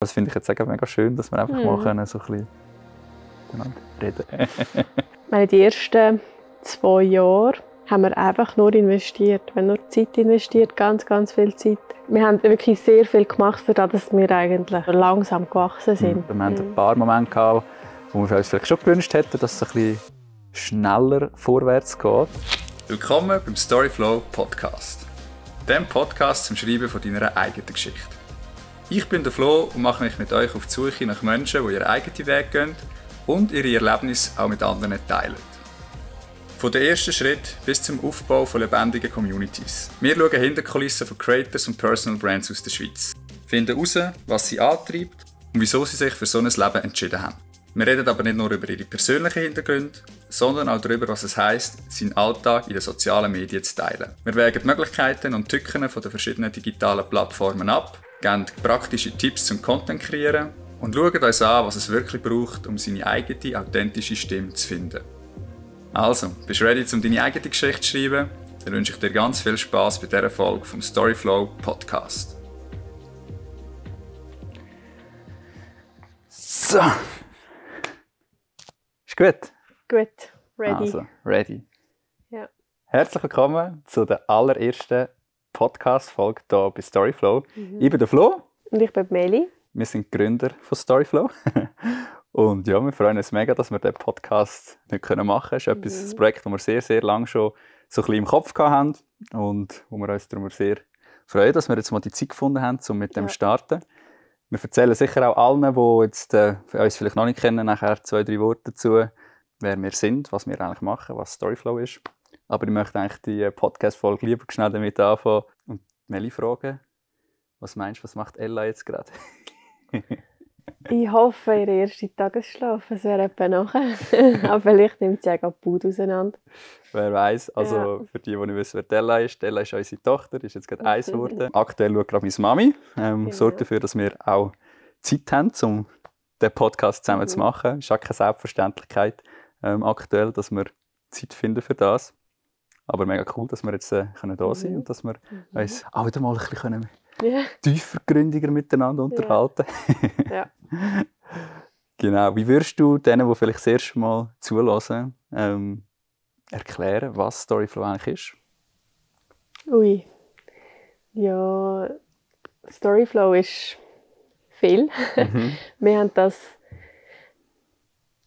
Das finde ich jetzt auch mega schön, dass wir einfach mal können, so ein bisschen miteinander reden. Meine, die ersten 2 Jahre haben wir einfach nur investiert. Wir haben nur Zeit investiert, ganz, ganz viel Zeit. Wir haben wirklich sehr viel gemacht, dass wir eigentlich langsam gewachsen sind. Wir hatten ein paar Momente gehabt, wo wir uns vielleicht schon gewünscht hätten, dass es ein bisschen schneller vorwärts geht. Willkommen beim Storyflow Podcast. Dem Podcast zum Schreiben von deiner eigenen Geschichte. Ich bin der Flo und mache mich mit euch auf die Suche nach Menschen, die ihren eigenen Weg gehen und ihre Erlebnisse auch mit anderen teilen. Von den ersten Schritt bis zum Aufbau von lebendigen Communities. Wir schauen hinter die Kulissen von Creators und Personal Brands aus der Schweiz. Finden heraus, was sie antreibt und wieso sie sich für so ein Leben entschieden haben. Wir reden aber nicht nur über ihre persönlichen Hintergründe, sondern auch darüber, was es heisst, seinen Alltag in den sozialen Medien zu teilen. Wir wägen die Möglichkeiten und Tücken von den verschiedenen digitalen Plattformen ab, geben praktische Tipps zum Content kreieren und schauen uns an, was es wirklich braucht, um seine eigene, authentische Stimme zu finden. Also, bist du ready, um deine eigene Geschichte zu schreiben? Dann wünsche ich dir ganz viel Spass bei dieser Folge vom Storyflow Podcast. So. Ist gut? Gut, ready. Also, ready. Ja. Herzlich willkommen zu der allerersten Podcast-Folge hier bei Storyflow. Ich bin der Flo. Und ich bin Meli. Wir sind Gründer von Storyflow. Und ja, wir freuen uns mega, dass wir diesen Podcast nicht machen können. Das ist ein Projekt, das wir sehr, sehr lange schon so ein bisschen im Kopf hatten und wo wir uns darum sehr freuen, dass wir jetzt mal die Zeit gefunden haben, um mit dem zu starten. Wir erzählen sicher auch allen, die jetzt, uns vielleicht noch nicht kennen, nachher 2-3 Worte dazu, wer wir sind, was wir eigentlich machen, was Storyflow ist. Aber ich möchte eigentlich die Podcast-Folge lieber schnell damit anfangen und Meli fragen, was meinst du, was macht Ella jetzt gerade? Ich hoffe, ihr erster Tagesschlaf, es wäre etwa nachher. Aber vielleicht nimmt sie auch die Bude auseinander. Wer weiß, also für die nicht wissen, wer Ella ist unsere Tochter, ist jetzt gerade 1 geworden. Aktuell schaut gerade meine Mami, sorgt dafür, dass wir auch Zeit haben, um den Podcast zusammen zu machen. Es ist auch keine Selbstverständlichkeit aktuell, dass wir Zeit finden für das. Aber mega cool, dass wir jetzt da sind und dass wir uns auch wieder mal ein bisschen tiefergründiger miteinander unterhalten. Ja. Genau. Wie würdest du denen, die vielleicht das erste Mal zuhören, erklären, was Storyflow eigentlich ist? Ui. Ja, Storyflow ist viel. Wir haben das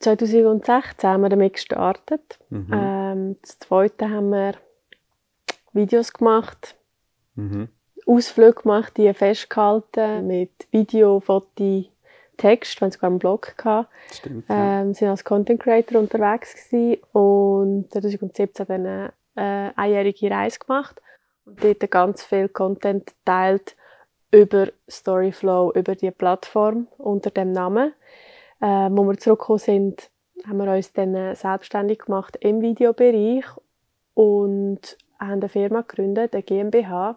2016 haben wir damit gestartet. Das zweite haben wir Videos gemacht, Ausflüge gemacht, die festgehalten mit Video, Foto, Text. Wir hatten sogar einen Blog gehabt. Stimmt, Wir sind als Content Creator unterwegs gewesen und 2017 dann eine einjährige Reise gemacht und dort ganz viel Content geteilt über Storyflow, über die Plattform unter dem Namen. Wo wir zurückgekommen sind, haben wir uns dann selbstständig gemacht im Videobereich und haben eine Firma gegründet, eine GmbH.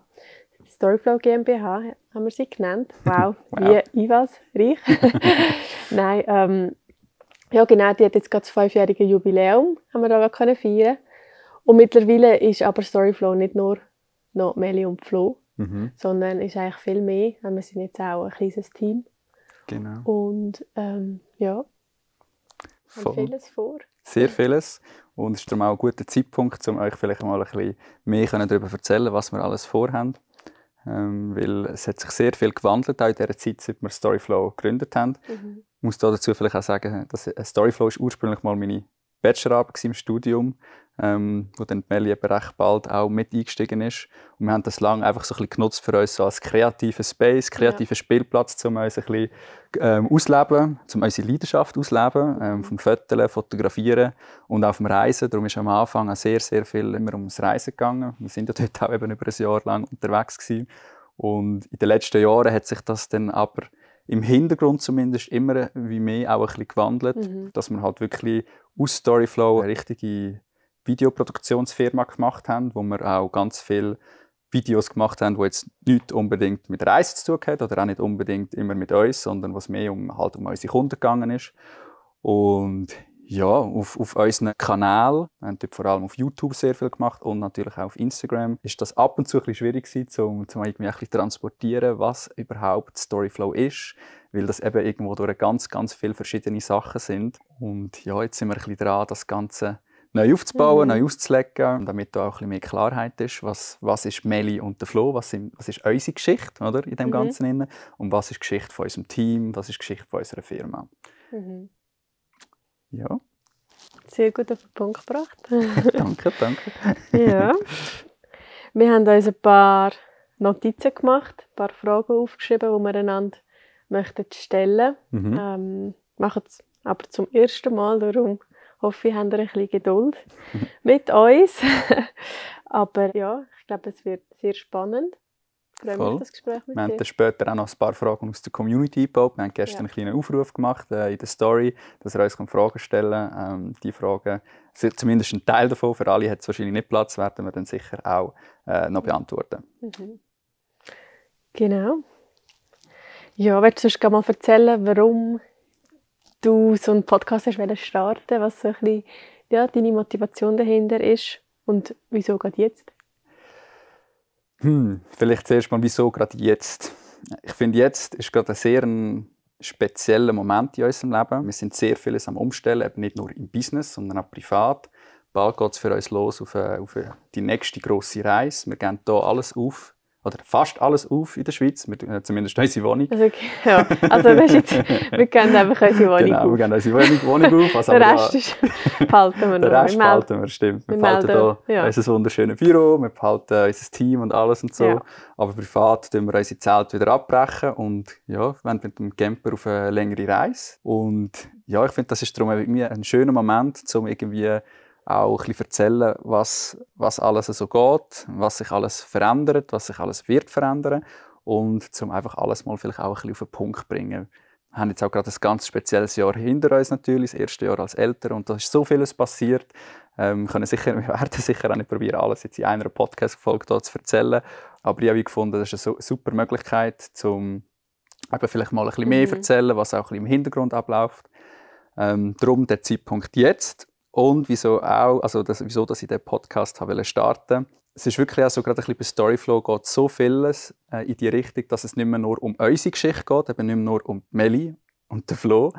Storyflow GmbH haben wir sie genannt. Wow, wie einfallsreich. Nein, ja genau, die hat jetzt gerade das 5-jährige Jubiläum, haben wir da feiern können. Und mittlerweile ist aber Storyflow nicht nur noch Meli und Flo, sondern ist eigentlich viel mehr. Wir sind jetzt auch ein kleines Team. Genau. Und ja, haben vieles vor. Sehr vieles. Und es ist darum auch ein guter Zeitpunkt, um euch vielleicht mal ein bisschen mehr darüber zu erzählen, was wir alles vorhaben. Weil es hat sich sehr viel gewandelt auch in dieser Zeit, seit wir Storyflow gegründet haben. Ich muss dazu vielleicht auch sagen, dass Storyflow ist ursprünglich mal meine Bachelorarbeit im Studium, wo dann Meli recht bald auch mit eingestiegen ist. Und wir haben das lange einfach so ein bisschen genutzt für uns so als kreativen Space, kreativen Spielplatz, um uns ein bisschen ausleben, um unsere Leidenschaft ausleben, vom Fotografieren, Fotografieren und auf dem Reisen. Darum ist am Anfang auch sehr, sehr viel immer ums Reisen gegangen. Wir sind ja dort auch eben über ein Jahr lang unterwegs gewesen. Und in den letzten Jahren hat sich das dann aber im Hintergrund zumindest immer wie mehr auch ein bisschen gewandelt, dass wir halt wirklich aus Storyflow eine richtige Videoproduktionsfirma gemacht haben, wo wir auch ganz viele Videos gemacht haben, die jetzt nicht unbedingt mit Reisen zu tun haben oder auch nicht unbedingt immer mit uns, sondern was mehr um unsere Kunden gegangen ist. Und Ja, auf unseren Kanal, wir haben dort vor allem auf YouTube sehr viel gemacht und natürlich auch auf Instagram, ist das ab und zu ein bisschen schwierig gewesen, um irgendwie ein bisschen transportieren, was überhaupt Storyflow ist, weil das eben irgendwo durch ganz, ganz viele verschiedene Sachen sind. Und ja, jetzt sind wir ein bisschen dran, das Ganze neu aufzubauen, neu auszulegen, damit da auch ein bisschen mehr Klarheit ist, was ist Meli und der Flo, was ist unsere Geschichte, oder, in dem Ganzen inne, und was ist die Geschichte von unserem Team, was ist die Geschichte von unserer Firma. Ja. Sehr gut auf den Punkt gebracht. Danke. Ja. Wir haben uns ein paar Notizen gemacht, ein paar Fragen aufgeschrieben, die wir einander stellen möchten. Machen es aber zum ersten Mal, darum hoffe ich, habt ihr ein bisschen Geduld mit uns. Aber ja, ich glaube, es wird sehr spannend. Ich freue mich auf das Gespräch mit dir. Wir haben dann später auch noch ein paar Fragen aus der Community eingebaut. Wir haben gestern einen kleinen Aufruf gemacht in der Story, dass ihr uns Fragen stellen könnt. Die Fragen, zumindest ein Teil davon, für alle hat es wahrscheinlich nicht Platz, werden wir dann sicher auch noch beantworten. Genau. Ja, willst du sonst mal erzählen, warum du so einen Podcast hast starten, was so ein bisschen, ja, deine Motivation dahinter ist und wieso gerade jetzt? Vielleicht zuerst mal, wieso gerade jetzt? Ich finde, jetzt ist gerade ein sehr spezieller Moment in unserem Leben. Wir sind sehr vieles am Umstellen, eben nicht nur im Business, sondern auch privat. Bald geht es für uns los auf die nächste grosse Reise. Wir geben hier alles auf, oder fast alles auf in der Schweiz, zumindest unsere Wohnung. Also, ja, also das ist jetzt, wir geben einfach unsere Wohnung genau, auf. wir geben unsere Wohnung auf. Also der Rest behalten wir noch. Den Rest behalten wir, stimmt. Wir behalten hier unser wunderschönes Büro, wir behalten unser Team und alles und so. Ja. Aber privat tun wir unsere Zelte wieder abbrechen und ja, wir wollen mit dem Camper auf eine längere Reise. Und ja, ich finde, das ist darum irgendwie ein schöner Moment, um irgendwie auch ein bisschen erzählen, was alles so geht, was sich alles verändert, was sich alles wird verändern und um einfach alles mal vielleicht auch ein bisschen auf den Punkt zu bringen. Wir haben jetzt auch gerade ein ganz spezielles Jahr hinter uns natürlich, das erste Jahr als Eltern, und da ist so vieles passiert. Wir werden sicher auch nicht probieren, alles jetzt in einer Podcast-Folge hier zu erzählen, aber ich habe gefunden, das ist eine super Möglichkeit, um vielleicht mal ein bisschen mehr zu erzählen, was auch ein bisschen im Hintergrund abläuft. Darum der Zeitpunkt jetzt. Und wieso dass ich diesen Podcast starten wollte. Es ist wirklich auch so, gerade ein bisschen bei Storyflow geht so vieles in die Richtung, dass es nicht mehr nur um unsere Geschichte geht, eben nicht mehr nur um Meli und den Flo,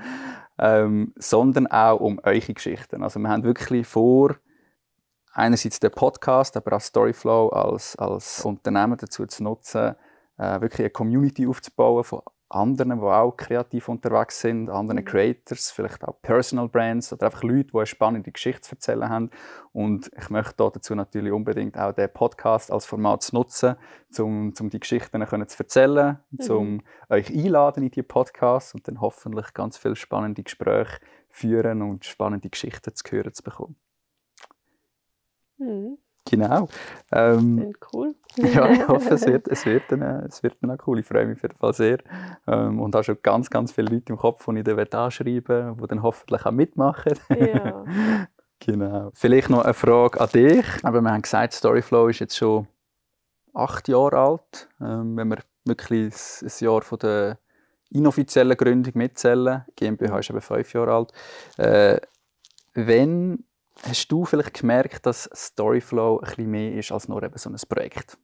sondern auch um eure Geschichten. Also wir haben wirklich vor, einerseits den Podcast, aber auch Storyflow als Unternehmen dazu zu nutzen, wirklich eine Community aufzubauen von anderen, die auch kreativ unterwegs sind, anderen Creators, vielleicht auch Personal Brands oder einfach Leute, die eine spannende Geschichte zu erzählen haben. Und ich möchte dazu natürlich unbedingt auch den Podcast als Format nutzen, um die Geschichten zu erzählen, um euch einladen in die Podcasts und dann hoffentlich ganz viele spannende Gespräche führen und spannende Geschichten zu hören zu bekommen. Genau. Cool. Ja, ich hoffe, es wird dann auch cool. Ich freue mich auf jeden Fall sehr. Und habe schon ganz, ganz viele Leute im Kopf, die ich dann anschreiben will, die dann hoffentlich auch mitmachen. Ja. Genau. Vielleicht noch eine Frage an dich. Aber wir haben gesagt, Storyflow ist jetzt schon 8 Jahre alt. Wenn wir wirklich ein Jahr von der inoffiziellen Gründung mitzählen. Die GmbH ist eben 5 Jahre alt. Wenn hast du vielleicht gemerkt, dass Storyflow ein bisschen mehr ist als nur eben so ein Projekt?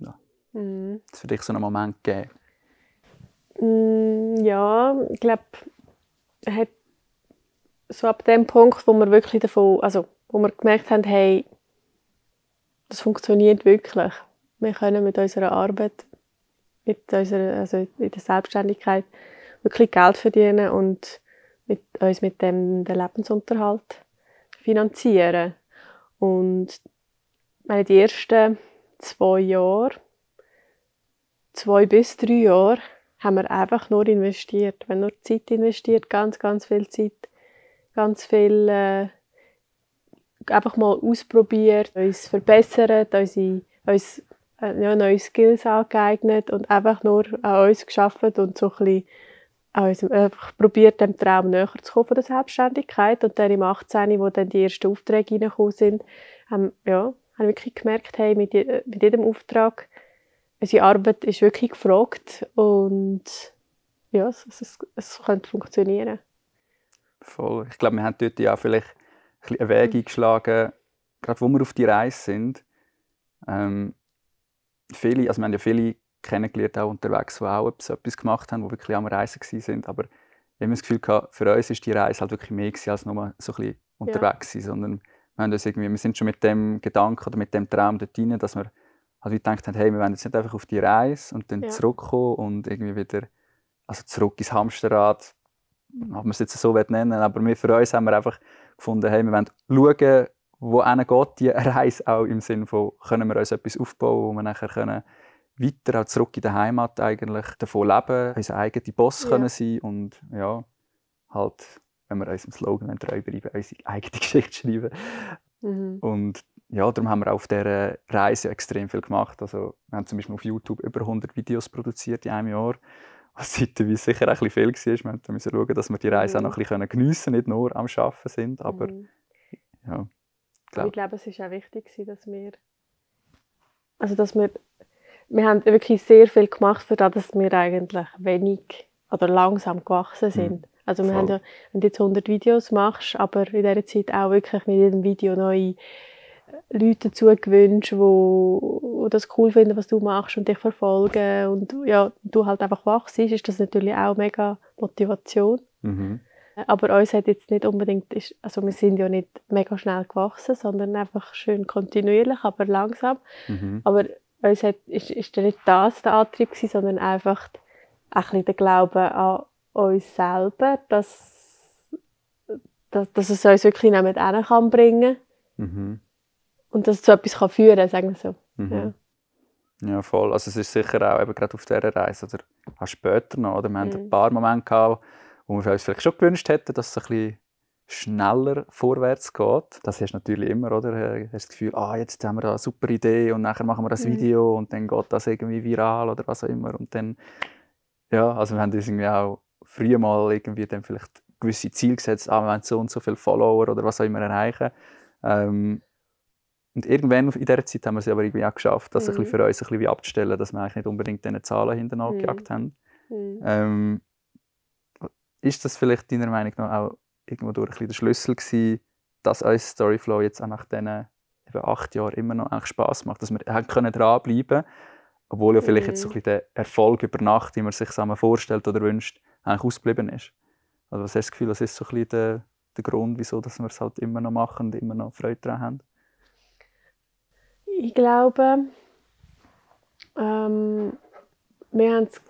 Ja. Hat für dich so einen Moment gegeben? Ja, ich glaube, so ab dem Punkt, wo wir wirklich wo wir gemerkt haben, hey, das funktioniert wirklich. Wir können mit unserer Arbeit, in der Selbstständigkeit wirklich Geld verdienen und uns mit dem den Lebensunterhalt finanzieren. Und die ersten 2 bis 3 Jahre, haben wir einfach nur investiert. Wir haben nur Zeit investiert, ganz, ganz viel Zeit, ganz viel einfach mal ausprobiert, uns verbessert, uns neue Skills angeeignet und einfach nur an uns gearbeitet und so ein bisschen einfach probiert, dem Traum näher zu kommen von der Selbstständigkeit. Und dann im 18., wo dann die ersten Aufträge reingekommen sind, haben wir wirklich gemerkt, hey, mit jedem Auftrag, unsere Arbeit ist wirklich gefragt und ja, es könnte funktionieren. Voll. Ich glaube, wir haben dort ja auch vielleicht ein bisschen einen Weg eingeschlagen, gerade wo wir auf die Reise sind. Wir haben ja viele kennengelernt, auch unterwegs, die auch so etwas gemacht haben, die wirklich am Reisen waren. Aber wir haben das Gefühl gehabt, für uns ist die Reise halt wirklich mehr gewesen, als nur so ein bisschen unterwegs sein, sondern wir sind schon mit dem Gedanken oder mit dem Traum dort rein, dass wir halt gedacht haben, hey, wir wollen jetzt nicht einfach auf die Reise und dann zurückkommen und irgendwie wieder zurück ins Hamsterrad, ob wir es jetzt so nennen, aber für uns haben wir einfach gefunden, hey, wir wollen schauen, wohin geht die Reise auch im Sinne von, können wir uns etwas aufbauen, wo wir nachher können weiter auch zurück in der Heimat eigentlich davon leben, unser eigener Boss können sein und ja, halt, wenn wir unserem Slogan treu bleiben, unsere eigene Geschichte schreiben. Und ja, darum haben wir auch auf dieser Reise extrem viel gemacht. Also, wir haben zum Beispiel auf YouTube über 100 Videos produziert in einem Jahr, was zeitweise sicher auch ein bisschen viel war. Wir mussten schauen, dass wir die Reise auch noch ein bisschen geniessen können, nicht nur am Arbeiten sind, aber ja. Ich glaube, es war auch wichtig, dass wir haben wirklich sehr viel gemacht, für das, dass wir eigentlich wenig oder langsam gewachsen sind. Also wir haben ja, wenn du jetzt 100 Videos machst, aber in dieser Zeit auch wirklich mit jedem Video neue Leute dazu gewünscht, die das cool finden, was du machst und dich verfolgen und ja, du halt einfach wachst, ist das natürlich auch mega Motivation. Aber uns hat jetzt nicht unbedingt, also wir sind ja nicht mega schnell gewachsen, sondern einfach schön kontinuierlich, aber langsam. Aber uns ist nicht das der Antrieb gewesen, sondern einfach ein bisschen der Glaube an uns selber, dass es uns wirklich nicht mit bringen kann. Und dass es zu etwas führen kann, sagen wir so. Ja, voll. Also es ist sicher auch eben gerade auf dieser Reise oder auch später noch. Oder? Wir hatten ein paar Momente gehabt, wo wir uns vielleicht schon gewünscht hätten, dass es ein bisschen schneller vorwärts geht. Das hast du natürlich immer, oder? Du hast das Gefühl, jetzt haben wir eine super Idee und nachher machen wir das Video und dann geht das irgendwie viral oder was auch immer. Und dann, ja, also wir haben uns irgendwie auch früher mal irgendwie dann vielleicht gewisse Ziele gesetzt, wir wollen so und so viele Follower oder was auch immer erreichen. Und irgendwann in dieser Zeit haben wir es aber irgendwie auch geschafft, das ein bisschen für uns ein bisschen wie abzustellen, dass wir eigentlich nicht unbedingt diese Zahlen hinterher gejagt haben. Ist das vielleicht deiner Meinung nach auch irgendwo durch ein bisschen der Schlüssel gewesen, dass uns Storyflow jetzt auch nach diesen 8 Jahren immer noch eigentlich Spass macht, dass wir dranbleiben können, obwohl ja vielleicht jetzt so ein bisschen der Erfolg über Nacht, wie man sich das vorstellt oder wünscht, eigentlich ausgeblieben ist? Also was hast du das Gefühl, was ist so ein bisschen der Grund, wieso dass wir es halt immer noch machen und immer noch Freude daran haben? Ich glaube, wir haben es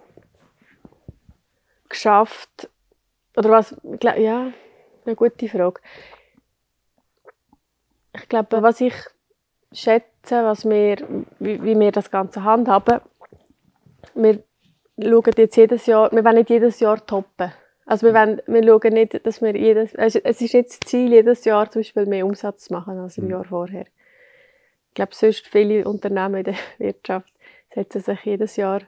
geschafft, oder was, ja, eine gute Frage. Ich glaube, was ich schätze, wie wir das Ganze handhaben, wir schauen jetzt jedes Jahr, wir wollen nicht jedes Jahr toppen. Also wir schauen nicht, dass wir also es ist jetzt das Ziel, jedes Jahr zum Beispiel mehr Umsatz zu machen als im Jahr vorher. Ich glaube, sonst viele Unternehmen in der Wirtschaft setzen sich jedes Jahr,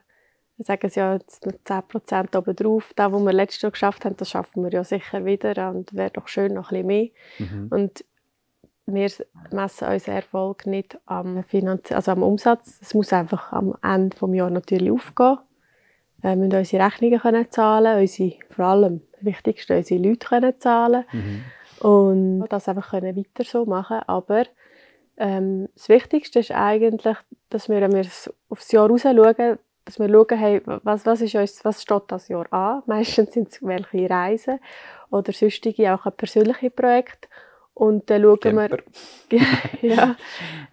sagen sie ja jetzt noch 10% oben drauf. Das, was wir letztes Jahr geschafft haben, das schaffen wir ja sicher wieder und wäre doch schön noch ein bisschen mehr. Und wir messen unseren Erfolg nicht am Umsatz. Es muss einfach am Ende des Jahres natürlich aufgehen. Wir müssen unsere Rechnungen zahlen, vor allem das Wichtigste, unsere Leute zahlen. Und das einfach weiter so machen. Aber das Wichtigste ist eigentlich, dass wir, wenn wir aufs Jahr raus schauen, dass wir schauen, hey, was steht das Jahr an? Meistens sind es welche Reisen oder sonstige, auch persönliche Projekte. Und dann schauen wir,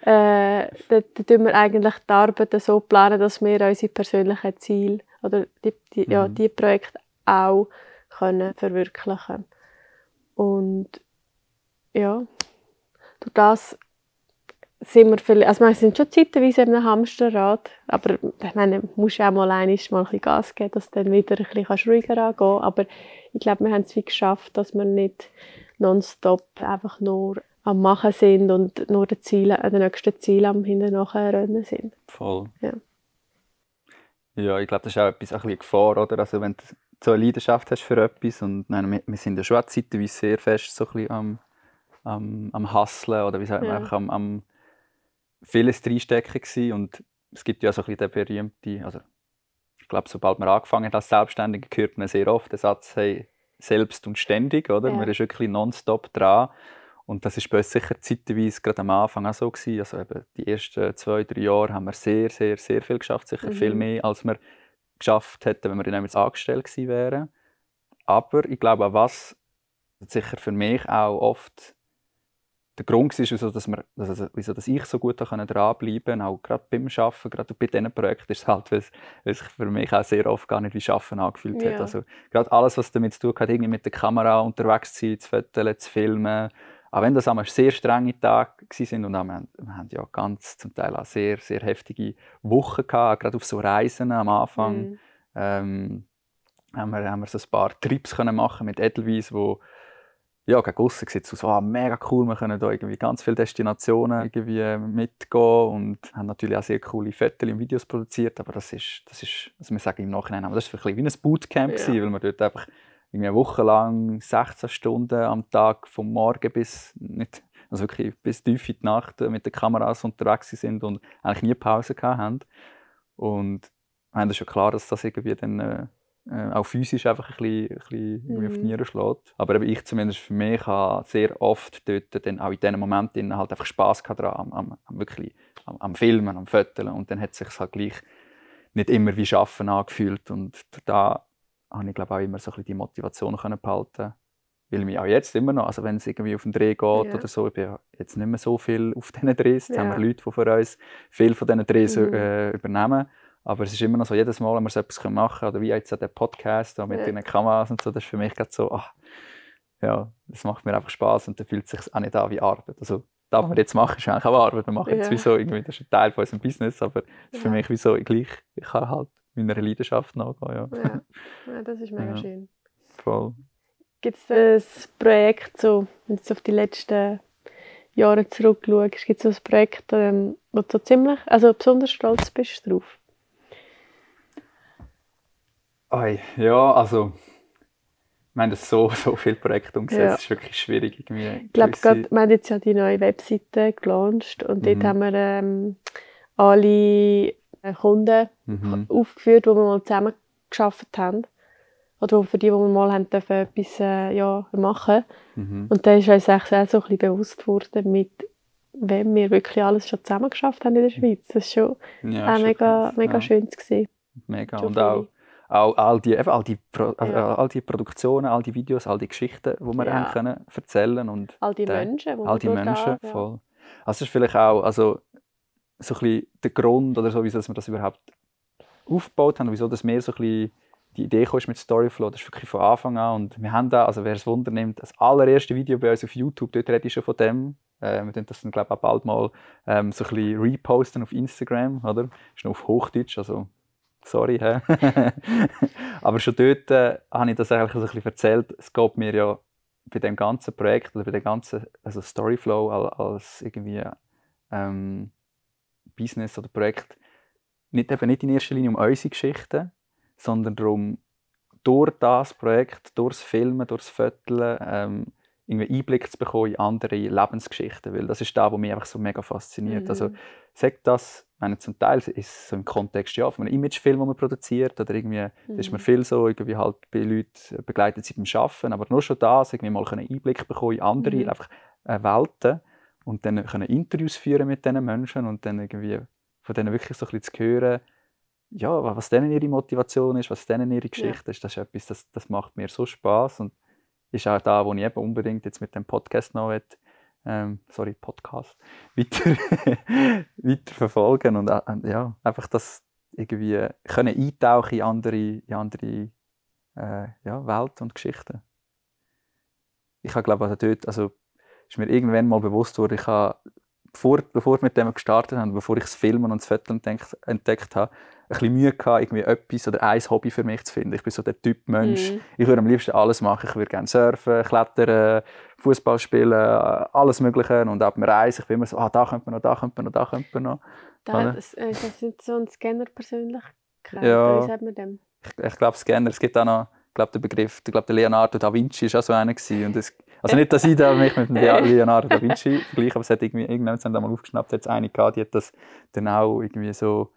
dann tun wir eigentlich die Arbeit so planen, dass wir unsere persönlichen Ziele oder die Projekte auch können verwirklichen. Und ja, durch das sind wir sind schon zeitweise in einem Hamsterrad, aber ich meine, du musst auch mal ein bisschen Gas geben, dass es dann wieder ein bisschen ruhiger angehen kann. Aber ich glaube, wir haben es geschafft, dass wir nicht nonstop einfach nur am Machen sind und nur den nächsten Ziel am Hinterher sind. Voll. Ja. Ja, ich glaube, das ist auch ein bisschen Gefahr, oder? Also wenn du so eine Leidenschaft hast für etwas und wir sind ja schon zeitweise sehr fest so ein bisschen am Hustlen oder wie sagt man, einfach am vieles reinstecken gewesen. Und es gibt ja so ein bisschen den berühmten, also ich glaube, sobald man angefangen hat als Selbstständiger, hört man sehr oft den Satz, hey, selbst und ständig, oder? Ja. Man ist wirklich nonstop dran. Und das ist bei uns sicher zeitweise gerade am Anfang auch so gewesen. Also eben die ersten 2-3 Jahre haben wir sehr, sehr, sehr viel geschafft. Sicher viel mehr, als wir geschafft hätten, wenn wir damals angestellt gewesen wären. Aber ich glaube, auch was sicher für mich auch oft der Grund war, wieso dass ich so gut dranbleiben konnte, auch gerade beim Arbeiten, gerade bei diesen Projekten, ist es halt, weil es sich für mich auch sehr oft gar nicht wie Arbeiten angefühlt hat. Also gerade alles, was damit zu tun hat, irgendwie mit der Kamera unterwegs zu sein, zu fotografieren, zu filmen, auch wenn das einmal sehr strenge Tage waren und wir haben ja ganz zum Teil auch sehr, sehr heftige Wochen gehabt, gerade auf so Reisen am Anfang. Haben wir so ein paar Trips können machen mit Edelweiss, wo ja, gegen aussen sieht es aus, mega cool, wir können da irgendwie ganz viele Destinationen irgendwie mitgehen und haben natürlich auch sehr coole Fotos und Videos produziert, aber das ist, also wir sagen im Nachhinein, aber das war wie ein Bootcamp gewesen, weil wir dort einfach irgendwie eine Woche lang 16 Stunden am Tag vom Morgen bis wirklich bis tief in die Nacht mit den Kameras unterwegs sind und eigentlich nie Pause hatten. Und wir haben schon klar, dass das irgendwie dann auch physisch einfach ein bisschen auf die Nieren schlägt. Aber eben ich zumindest für mich habe sehr oft dort dann auch in diesen Momenten halt einfach Spass daran, am Filmen, am Fotografieren. Und dann hat es sich halt gleich nicht immer wie Arbeiten angefühlt. Und da habe ich glaube auch immer so ein bisschen die Motivation behalten. Weil mich auch jetzt immer noch, also wenn es irgendwie auf den Dreh geht oder so, ich bin ja jetzt nicht mehr so viel auf diesen Drehs. Jetzt haben wir Leute, die für uns viel von diesen Drehs übernehmen. Aber es ist immer noch so, jedes Mal, wenn wir so etwas machen können, oder wie jetzt der Podcast mit den Kameras und so, das ist für mich gerade so, das macht mir einfach Spass und dann fühlt es sich auch nicht an wie Arbeit. Also das, was wir jetzt machen, ist eigentlich auch Arbeit. Wir machen jetzt wie so, irgendwie, das ist ein Teil von unserem Business, aber es ist für mich wie so, ich kann halt meiner Leidenschaft nachgehen. Ja, das ist mega schön. Voll. Gibt es ein Projekt, so, wenn du auf die letzten Jahre zurückschaust, gibt es so ein Projekt, wo du besonders stolz bist drauf? Ja, also wir haben so viele Projekte umgesetzt, es ist wirklich schwierig. Ich glaube, wir haben jetzt ja die neue Webseite gelauncht und dort haben wir alle Kunden aufgeführt, die wir mal zusammen gearbeitet haben. Oder für die wir mal haben dürfen, etwas machen. Und dann ist uns auch so ein bisschen bewusst geworden, mit wem wir wirklich alles schon zusammen geschafft haben in der Schweiz. Das war schon mega schön zu sehen. Mega. Und auch all die Produktionen, all die Videos, all die Geschichten, die wir haben können erzählen und all die Menschen, voll. Also das ist vielleicht auch so ein bisschen der Grund oder so, wieso wir das überhaupt aufgebaut haben, wieso dass wir so ein bisschen die Idee kam mit Storyflow, das ist wirklich von Anfang an. Und wir haben da, also wer es Wunder nimmt, das allererste Video bei uns auf YouTube, dort rede ich schon von dem. Wir werden das dann, glaube ich, auch bald mal so ein bisschen reposten auf Instagram, oder? Ist noch auf Hochdeutsch, also sorry. Aber schon dort habe ich das eigentlich so ein bisschen erzählt. Es geht mir ja bei dem ganzen Projekt oder bei dem ganzen Storyflow als irgendwie Business oder Projekt nicht in erster Linie um unsere Geschichten, sondern darum, durch das Projekt, durch das Filmen, durch das Fotografieren, irgendwie Einblick zu bekommen in andere Lebensgeschichten, weil das ist das, was mich einfach so mega fasziniert. Also sagt das, zum Teil ist es so im Kontext von einem Imagefilm, den man produziert, oder irgendwie, da ist man viel so irgendwie halt bei Leuten begleitet sie beim Arbeiten, aber nur schon das, irgendwie mal einen Einblick bekommen in andere einfach, Welten und dann können Interviews führen mit diesen Menschen und dann irgendwie von denen wirklich so ein bisschen zu hören, ja, was denen ihre Motivation ist, was denen ihre Geschichte ist, das ist etwas, das macht mir so Spass und ist auch da, wo ich eben unbedingt jetzt mit dem Podcast noch weiter verfolgen und einfach das irgendwie können eintauchen in andere Welt und Geschichten. Ich habe glaube dort, also ist mir irgendwann mal bewusst worden, ich habe bevor wir mit dem gestartet haben, bevor ich das Filmen und das Foto entdeckt habe, ein bisschen Mühe gehabt, irgendwie etwas oder ein Hobby für mich zu finden. Ich bin so der Typ Mensch. Ich würde am liebsten alles machen. Ich würde gerne surfen, klettern, Fußball spielen, alles Mögliche. Und ab dem Reisen, ich bin immer so, da könnte man noch, da könnte man noch, da könnte man noch. Das sind so ein Scanner-Persönlichkeit. Ja, wie sagt man dem? Ich glaube Scanner. Es gibt auch noch, den Begriff, der Leonardo da Vinci war auch so einer. Und also nicht, dass ich mich mit dem Leonardo da Vinci vergleiche, aber es hat irgendjemand mal aufgeschnappt, hat es eine gehabt, die hat das dann auch irgendwie so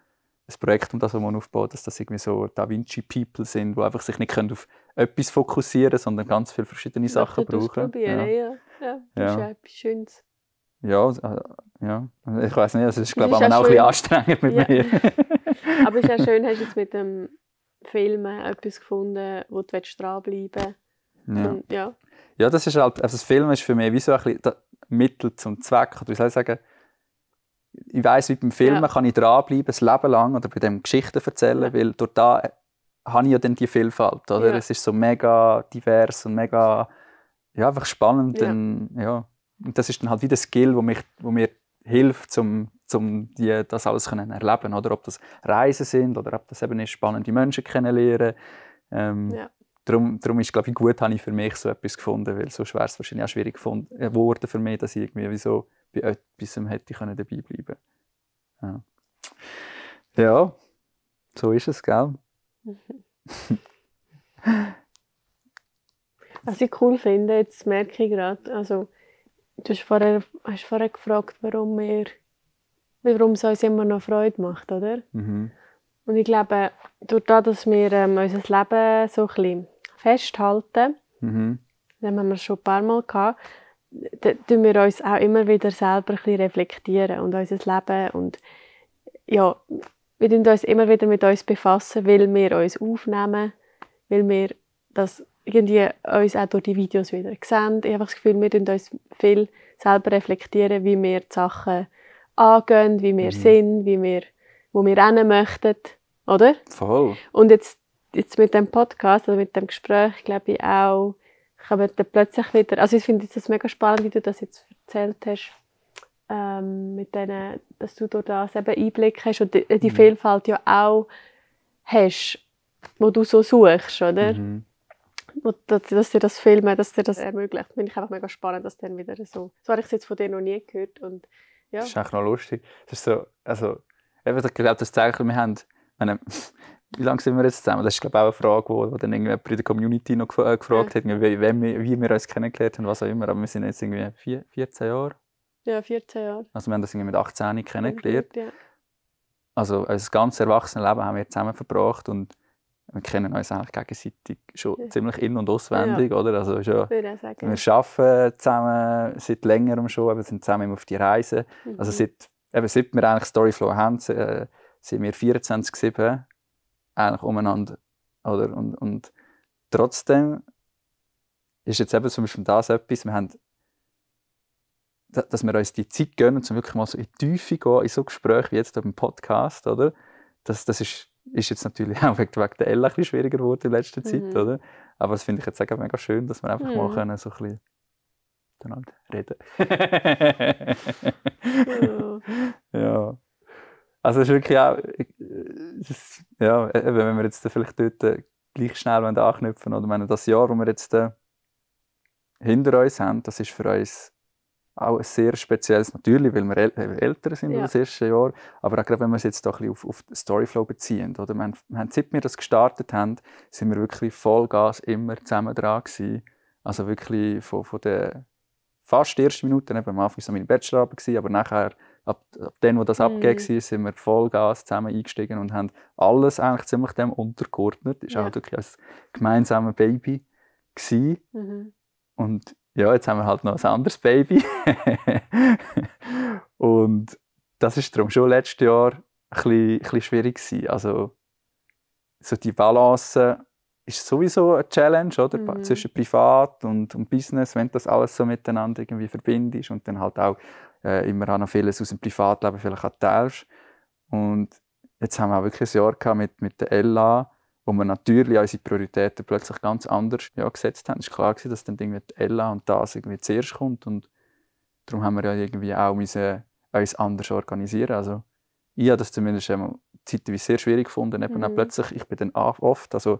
Projekt, um das man aufbaut, dass das irgendwie so Da Vinci People sind, die einfach sich nicht auf etwas fokussieren können, sondern ganz viele verschiedene Sachen brauchen. Ja. Das ist ja etwas Schönes. Ja, ja. Ich weiss nicht, es ist glaube ich auch ein bisschen anstrengend mit mir. Aber es ist ja schön, hast du jetzt mit dem Filmen etwas gefunden, wo du dranbleiben willst. Ja, das ist halt, also das Filmen ist für mich wie so ein bisschen das Mittel zum Zweck. Oder wie soll ich sagen, ich weiss, wie beim Filmen kann ich dranbleiben, ein Leben lang, oder bei dem Geschichten erzählen, weil durch da habe ich ja dann die Vielfalt. Oder? Es ist so mega divers und mega einfach spannend. Und das ist dann halt wie der Skill, wo mir hilft, das alles zu erleben. Oder ob das Reisen sind oder ob das eben ist, spannende Menschen kennenlernen. Darum ist, glaube ich, gut, habe ich für mich so etwas gefunden, weil sonst wäre es wahrscheinlich auch schwierig geworden für mich, dass ich irgendwie so bei etwas hätte dabei bleiben können. Ja, so ist es, gell? Was ich cool finde, jetzt merke ich gerade, also du hast vorher gefragt, warum es uns immer noch Freude macht, oder? Mhm. Und ich glaube, durch das, dass wir unser Leben so ein bisschen festhalten, das haben wir schon ein paar Mal gehabt, tun wir uns auch immer wieder selber ein bisschen reflektieren und unser Leben und ja, wir tun uns immer wieder mit uns befassen, weil wir uns aufnehmen, weil wir das irgendwie uns auch durch die Videos wieder sehen. Ich habe das Gefühl, wir tun uns viel selber reflektieren, wie wir die Sachen angehen, wie wir sind, wo wir hin möchten, oder? Voll. Und jetzt mit dem Podcast oder mit dem Gespräch, glaube ich auch, kann man dann plötzlich wieder, also ich finde es mega spannend, wie du das jetzt erzählt hast, mit denen, dass du durch das eben Einblick hast und die Vielfalt ja auch hast, wo du so suchst, oder? Dass dir das Filmen, dass dir das ermöglicht. Finde ich einfach mega spannend, dass dann wieder so habe ich es jetzt von dir noch nie gehört. Und, ja. Das ist eigentlich noch lustig. Das ist so, also, ich glaube, das zeigt, wir haben, wie lange sind wir jetzt zusammen? Das ist, glaube ich, auch eine Frage, die dann irgendjemand in der Community noch gefragt hat, wie wir uns kennengelernt haben, was auch immer. Aber wir sind jetzt irgendwie 14 Jahre. Ja, 14 Jahre. Also wir haben das irgendwie mit 18 kennengelernt. Ja. Also unser ganzes Erwachsenenleben haben wir zusammen verbracht und wir kennen uns eigentlich gegenseitig schon ziemlich in- und auswendig, oder? Also schon, wir arbeiten zusammen seit längerem schon, wir sind zusammen auf die Reise. Also seit wir eigentlich Storyflow haben, sind wir 24/7 eigentlich umeinander, oder? Und trotzdem ist jetzt eben zum Beispiel das etwas, wir haben, dass wir uns die Zeit gönnen, um wirklich mal so in die Tiefe gehen, in so Gespräche wie jetzt hier im Podcast, oder? Das ist jetzt natürlich auch wegen der Ella ein bisschen schwieriger geworden in letzter Zeit, oder? Aber das finde ich jetzt auch mega schön, dass wir einfach mal können, so ein bisschen reden. Ja. Also es ist wirklich auch, wenn wir jetzt vielleicht dort gleich schnell anknüpfen, oder wenn das Jahr, das wir jetzt hinter uns haben, das ist für uns auch ein sehr spezielles, natürlich, weil wir älter sind als das erste Jahr, aber auch gerade wenn wir es jetzt doch ein bisschen auf Storyflow beziehen. Oder? Wir haben, seit wir das gestartet haben, sind wir wirklich Vollgas immer zusammen dran gewesen. Also wirklich von der fast ersten Minute, am Anfang war es meine Bachelorarbeit, aber nachher, ab dem, wo das abgegeben war, sind wir Vollgas zusammen eingestiegen und haben alles eigentlich ziemlich dem untergeordnet. Das war auch wirklich ein gemeinsames Baby gewesen. Und ja, jetzt haben wir halt noch ein anderes Baby. Und das war darum schon letztes Jahr ein bisschen schwierig gewesen. Also so die Balance ist sowieso eine Challenge, oder? Zwischen Privat und Business, wenn du das alles so miteinander irgendwie verbindest und dann halt auch immer auch noch vieles aus dem Privatleben vielleicht auch teilst. Und jetzt haben wir auch wirklich ein Jahr gehabt mit der Ella, wo wir natürlich unsere Prioritäten plötzlich ganz anders gesetzt haben. Es war klar, dass dann irgendwie die Ella und das irgendwie zuerst kommt. Und darum haben wir ja irgendwie auch uns anders organisieren. Also ich habe das zumindest zeitweise sehr schwierig gefunden. Eben auch plötzlich, ich bin dann oft, also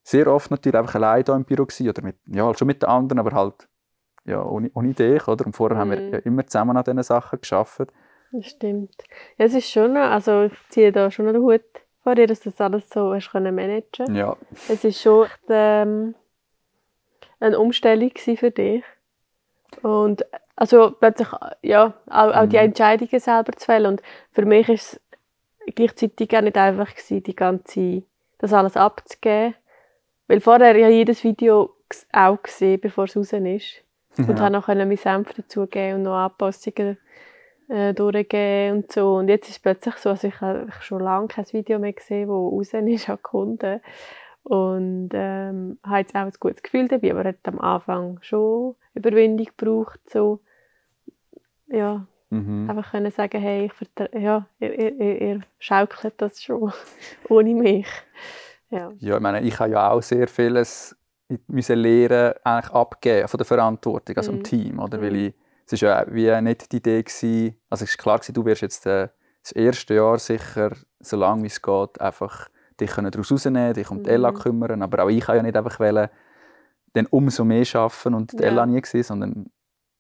sehr oft natürlich einfach allein hier im Büro gewesen, oder schon mit den anderen, aber halt ohne dich, oder? Und vorher haben wir ja immer zusammen an diesen Sachen gearbeitet. Das stimmt. Ja, es ist schon, also ich ziehe da schon noch den Hut vor dir, dass du das alles so hast managen können. Ja. Es war schon eine Umstellung für dich. Und also plötzlich auch die Entscheidungen selber zu fällen. Und für mich ist gleichzeitig auch nicht einfach gewesen, das alles abzugeben. Weil vorher ja jedes Video auch gesehen, bevor es raus ist. Und habe noch meinen Senf dazugeben und noch Anpassungen durchgeben und so. Und jetzt ist es plötzlich so, also ich habe schon lange kein Video mehr gesehen, das raus ist an Kunden. Und habe jetzt auch ein gutes Gefühl dabei, aber hat am Anfang schon Überwindung gebraucht, so, ja, einfach können sagen, hey, ihr schaukelt das schon, ohne mich. Ja, ich meine, ich habe ja auch sehr vieles müssen lernen, eigentlich abgeben von der Verantwortung, also im Team, oder? Weil es war ja wie nicht die Idee gewesen, also es war klar gewesen, du wirst jetzt das erste Jahr sicher, so lange wie es geht, einfach dich daraus rausnehmen, dich um die Ella kümmern, aber auch ich kann ja nicht einfach wollen, dann umso mehr arbeiten und die Ella nie gesehen, sondern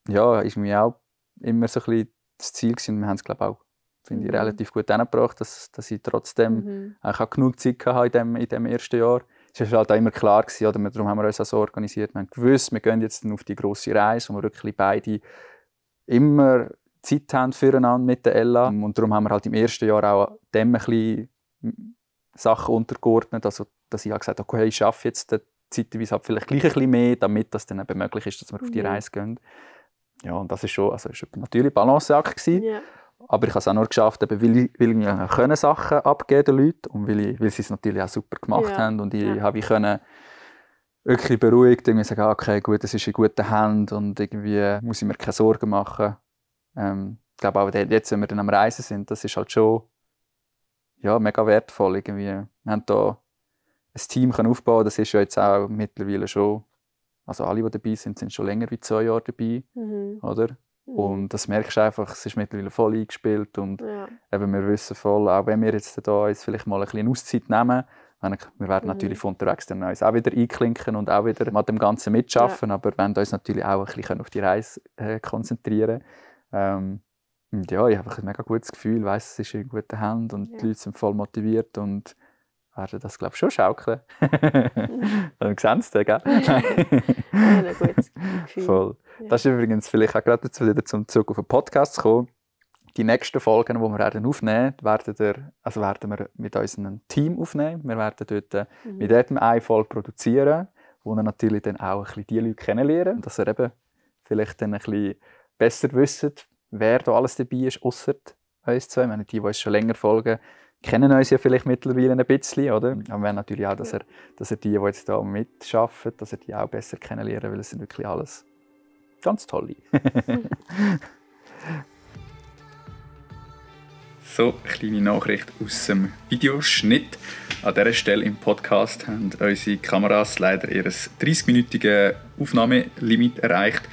ja, ist mir auch immer so ein bisschen das Ziel gewesen. Und wir haben es, glaube ich, auch, finde ich, relativ gut hingebracht, dass ich trotzdem eigentlich auch genug Zeit hatte in dem ersten Jahr. Es war halt auch immer klar gewesen, oder? Darum haben wir uns auch so organisiert. Wir haben gewusst, wir gehen jetzt auf die grosse Reise, wo wir wirklich beide immer Zeit haben füreinander mit der Ella. Und darum haben wir halt im ersten Jahr auch dem ein bisschen Sachen untergeordnet. Also, dass ich auch gesagt habe, okay, ich arbeite jetzt zeitweise halt vielleicht gleich ein bisschen mehr, damit das dann eben möglich ist, dass wir auf die Reise gehen. Ja, und das ist schon, also ist natürlich ein Balanceakt gewesen. Yeah. Aber ich habe es auch nur geschafft, eben, weil wir können Sachen abgeben den Leuten und weil sie es natürlich auch super gemacht haben. Und ich habe wirklich beruhigt irgendwie sagen, okay, gut, es ist in guten Händen und irgendwie muss ich mir keine Sorgen machen. Ich glaube auch jetzt, wenn wir dann am Reisen sind, das ist halt schon mega wertvoll. Irgendwie. Wir haben da ein Team aufbauen, das ist ja jetzt auch mittlerweile schon, also alle, die dabei sind, sind schon länger wie 2 Jahre dabei, oder? Und das merkst du einfach, es ist mittlerweile voll eingespielt und eben, wir wissen voll, auch wenn wir jetzt da uns vielleicht mal ein bisschen Auszeit nehmen, wir werden natürlich von unterwegs dann uns auch wieder einklinken und auch wieder an dem Ganzen mitschaffen, aber wir wollen uns natürlich auch ein bisschen auf die Reise konzentrieren. Und ja, ich habe einfach ein mega gutes Gefühl, ich weiss, es ist in guten Händen und die Leute sind voll motiviert und werden das, glaube ich, schon schaukeln. Wir sehen es dann, gell? Ein gutes Gefühl. Voll. Das ist übrigens vielleicht auch gerade jetzt wieder zum Zug auf den Podcast zu kommen. Die nächsten Folgen, die wir aufnehmen werden wir mit unserem Team aufnehmen. Wir werden dort mit jedem eine Folge produzieren, wo wir natürlich dann auch ein bisschen die Leute kennenlernen, dass ihr eben vielleicht dann ein bisschen besser wisst, wer da alles dabei ist, ausser uns zwei. Meine, die uns schon länger folgen, kennen uns ja vielleicht mittlerweile ein bisschen, oder? Aber wir wollen natürlich auch, dass ihr die jetzt hier mitarbeiten, dass ihr die auch besser kennenlernen, weil es sind wirklich alles ganz tolle. So, eine kleine Nachricht aus dem Videoschnitt. An dieser Stelle im Podcast haben unsere Kameras leider ihr 30-minütiges Aufnahmelimit erreicht,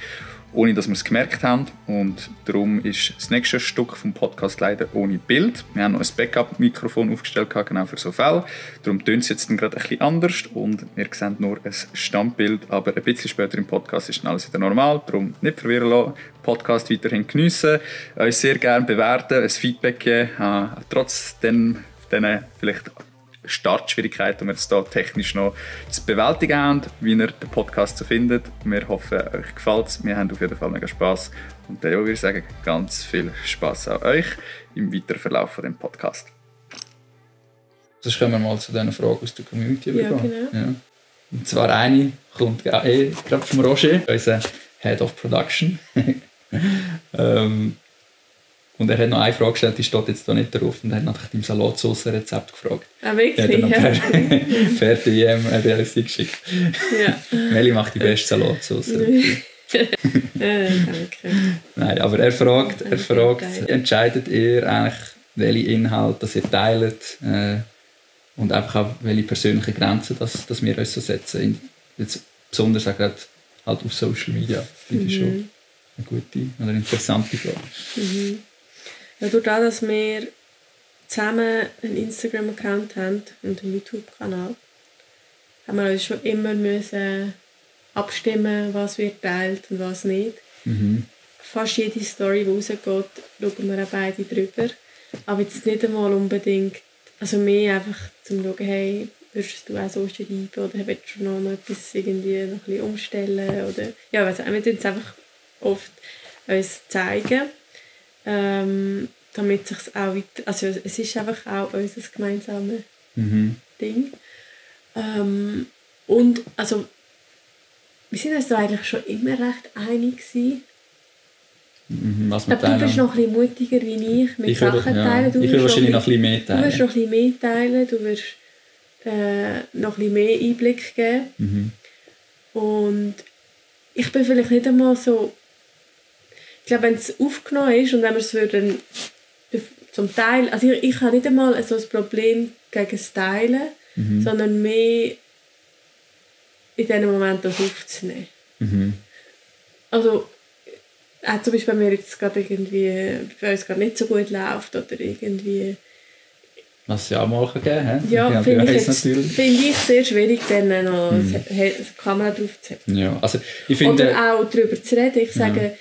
ohne dass wir es gemerkt haben. Und darum ist das nächste Stück vom Podcast leider ohne Bild. Wir haben noch ein Backup-Mikrofon aufgestellt, genau für so Fälle. Darum tönt es jetzt gerade ein bisschen anders und wir sehen nur ein Standbild. Aber ein bisschen später im Podcast ist dann alles wieder normal. Darum nicht verwirren lassen, Podcast weiterhin geniessen, uns sehr gerne bewerten, ein Feedback geben, trotz diesen vielleicht Startschwierigkeiten, die wir jetzt hier technisch noch zu bewältigen haben, wie ihr den Podcast so findet. Wir hoffen, euch gefällt es. Wir haben auf jeden Fall mega Spass. Und dann würde ich sagen, ganz viel Spass an euch im weiteren Verlauf von dem Podcast. Sonst kommen wir mal zu diesen Fragen aus der Community. Ja, genau. Ja. Und zwar eine kommt gerade vom Roger, unser Head of Production. Und er hat noch eine Frage gestellt, die steht jetzt da nicht drauf. Und er hat nach dem Salatsauce-Rezept gefragt. Ah, wirklich? Er hat per DM eine geschickt. Ja. Meli macht die beste Salatsauce. Danke. Nein, aber er fragt, entscheidet ihr eigentlich, welche Inhalte ihr teilt und einfach auch welche persönlichen Grenzen dass wir uns so setzen. Jetzt besonders auch gerade halt auf Social Media. Finde ich schon eine gute oder interessante Frage. Ja, durch das, dass wir zusammen einen Instagram-Account haben und einen YouTube-Kanal, haben wir uns schon immer müssen abstimmen, was wird geteilt und was nicht. Fast jede Story, die rausgeht, schauen wir auch beide drüber. Aber jetzt nicht einmal unbedingt, also mehr einfach zum schauen, hey, würdest du auch so schreiben oder willst du noch etwas irgendwie noch ein bisschen umstellen? Oder, ja, wir tun es einfach oft uns zeigen. damit sich auch weiter, also es ist einfach auch unser gemeinsames Ding. Und also wir sind uns da eigentlich schon immer recht einig gewesen. Was ich glaube, du bist noch ein bisschen mutiger wie ich mit Sachen teilen. Ich will wahrscheinlich noch ein bisschen mehr teilen. Du wirst noch ein bisschen mehr teilen, du wirst noch ein bisschen mehr Einblick geben. Und ich bin vielleicht nicht einmal so... Ich glaube, wenn es aufgenommen ist und wenn wir es würden zum Teil... Also ich habe nicht einmal so ein Problem gegen das Teilen, sondern mehr in diesem Moment das aufzunehmen. Also... Auch zum Beispiel, wenn mir jetzt gerade irgendwie bei uns gerade nicht so gut läuft oder irgendwie... Was es ja auch mal geben kann. Ja, finde ich sehr schwierig, dann noch eine Kamera drauf zu haben. Ja, also ich finde... Oder auch darüber zu reden. Ich sage,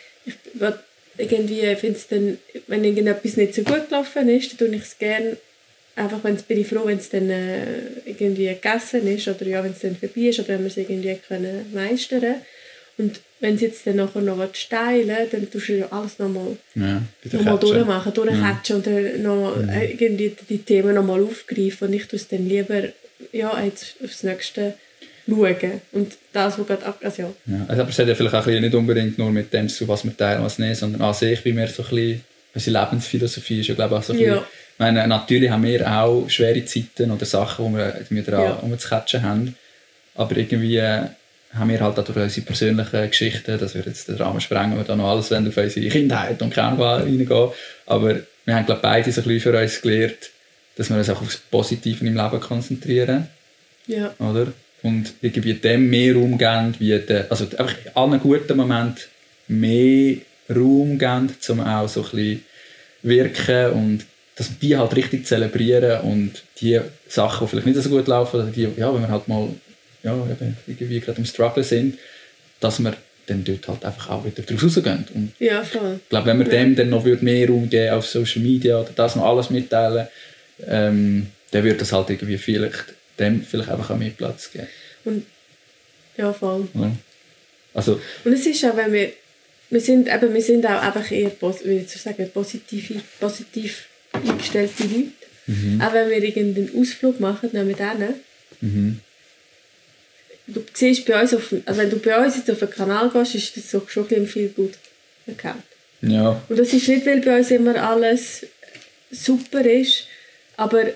irgendwie finde es dann, wenn irgendetwas nicht so gut gelaufen ist, dann tue ich es gerne, einfach bin ich froh, wenn es dann irgendwie gegessen ist oder ja, wenn es dann vorbei ist oder wenn wir es irgendwie meistern können. Und wenn sie jetzt dann nachher noch teilen, dann tust du ja alles nochmal durchmachen, durchcatchen und dann noch irgendwie die Themen nochmal aufgreifen. Und ich tue es dann lieber jetzt aufs Nächste schauen. Und das, was gerade also aber es hat ja vielleicht auch nicht unbedingt nur mit dem zu, was wir teilen, was nicht, sondern an sich bei mir so ein bisschen, unsere Lebensphilosophie ist ja, glaube ich, auch so ein bisschen, ich meine, natürlich haben wir auch schwere Zeiten oder Sachen, wo wir daran umzucatchen haben, aber irgendwie haben wir halt auch durch unsere persönlichen Geschichten, das würde jetzt den Rahmen sprengen, wir da noch alles auf unsere Kindheit und Gegenwart reingehen, aber wir haben, glaube ich, beide so ein bisschen für uns gelernt, dass wir uns auch aufs Positive im Leben konzentrieren. Ja. Oder? Und irgendwie dem mehr Raum geben, also einfach in allen guten Momenten mehr Raum geben, um auch so ein bisschen wirken und dass wir die halt richtig zelebrieren und die Sachen, die vielleicht nicht so gut laufen, oder die, wenn wir halt mal irgendwie gerade im Struggle sind, dass wir dann dort halt einfach auch wieder draus rausgehen. Und voll. Ich glaube, wenn wir dem dann noch mehr Raum geben auf Social Media oder das noch alles mitteilen, dann würde das halt irgendwie vielleicht einfach auch mehr Platz geben. Und ja, voll. Ja. Also, und es ist auch, wenn wir sind auch einfach eher positiv eingestellte Leute. Auch wenn wir irgendeinen Ausflug machen, nehmen wir denen. Du siehst bei uns, wenn du bei uns jetzt auf den Kanal gehst, ist das so schon ein viel gut Account. Ja. Und das ist nicht, weil bei uns immer alles super ist, aber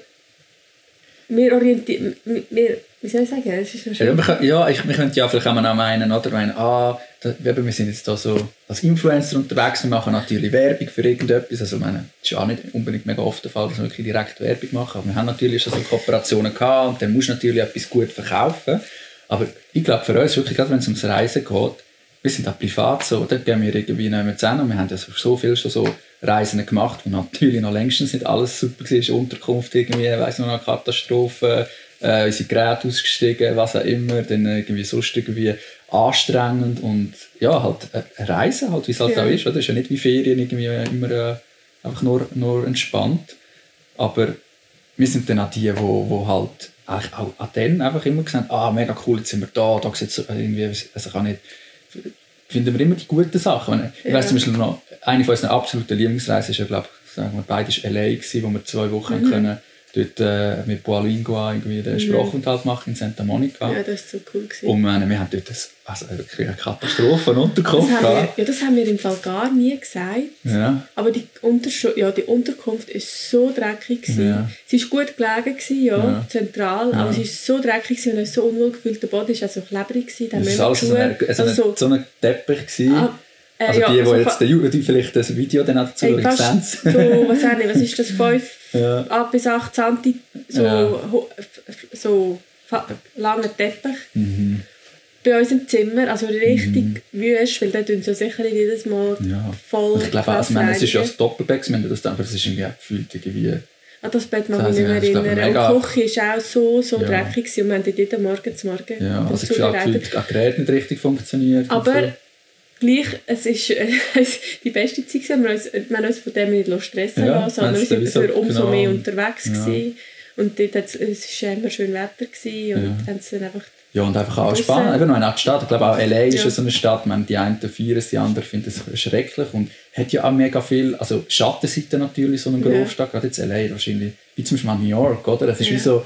wir orientieren, wie soll ich sagen, es ist noch schön. Wir könnten ja vielleicht auch meinen, wir sind jetzt da so als Influencer unterwegs, wir machen natürlich Werbung für irgendetwas, also das ist ja auch nicht unbedingt mega oft der Fall, dass wir wirklich direkt Werbung machen, aber wir haben natürlich schon so Kooperationen gehabt und dann musst du natürlich etwas gut verkaufen. Aber ich glaube, für uns, wirklich, gerade wenn es ums Reisen geht, wir sind auch privat so, da gehen wir irgendwie nicht mehr zusammen. Wir haben ja so viel schon so Reisen gemacht, wo natürlich noch längstens nicht alles super war, Unterkunft irgendwie, weiss noch, Katastrophe, unsere Geräte ausgestiegen, was auch immer, dann irgendwie sonst irgendwie anstrengend und ja, halt eine Reise, halt, wie es halt auch ist, oder? Das ist ja nicht wie Ferien, irgendwie immer einfach nur entspannt. Aber wir sind dann auch die, wo halt eigentlich auch an denen einfach immer gesagt, mega cool, jetzt sind wir da sieht es irgendwie, also kann nicht, finden wir immer die guten Sachen. Ich weiss zum Beispiel noch, eine von unseren absoluten Lieblingsreisen ist ja, glaube ich, sagen wir beide war LA gewesen, wo wir 2 Wochen können dort mit Boalingua irgendwie den Sprachaufenthalt machen in Santa Monica. Ja, das war so cool gewesen. Und wir haben dort wirklich eine Katastrophenunterkunft gehabt. Das haben wir im Fall gar nie gesagt. Ja. Aber die Unterkunft war so dreckig. Ja. Sie war gut gelegen, zentral, aber sie war so dreckig, wir haben uns so unwohl gefühlt. Der Boden war also klebrig. Das war alles so ein Teppich gewesen. Also die jetzt vielleicht das Video dann auch dazu sehen. So, was ist das, 5 bis 8 cm, so langer Teppich. Bei uns im Zimmer, also richtig wüst, weil da tun sie sicher nicht jedes Mal voll. Ich glaube, es ist ja das Doppelbett, aber das ist irgendwie gefühlt irgendwie... das Bett mag ich nicht mehr erinnern. Und die Küche war auch so dreckig und wir haben dort jeden Morgen zu Morgen also ich habe gefühlt, das Gerät nicht richtig funktioniert. Aber gleich, es ist die beste Zeit gewesen. Wir haben uns von dem nicht stressen lassen, sondern wir sind dafür umso mehr unterwegs gewesen. Und dort es war immer schön Wetter gewesen und haben es dann einfach Ja, und einfach auch spannend. Eben, auch die Stadt, ich glaube auch LA ist ja so eine Stadt, man, die einen feiern es, die anderen finden es schrecklich und hat ja auch mega viel, also Schattenseiten natürlich, so eine Großstadt, gerade jetzt LA wahrscheinlich, wie zum Beispiel New York, oder? Das ist wie so,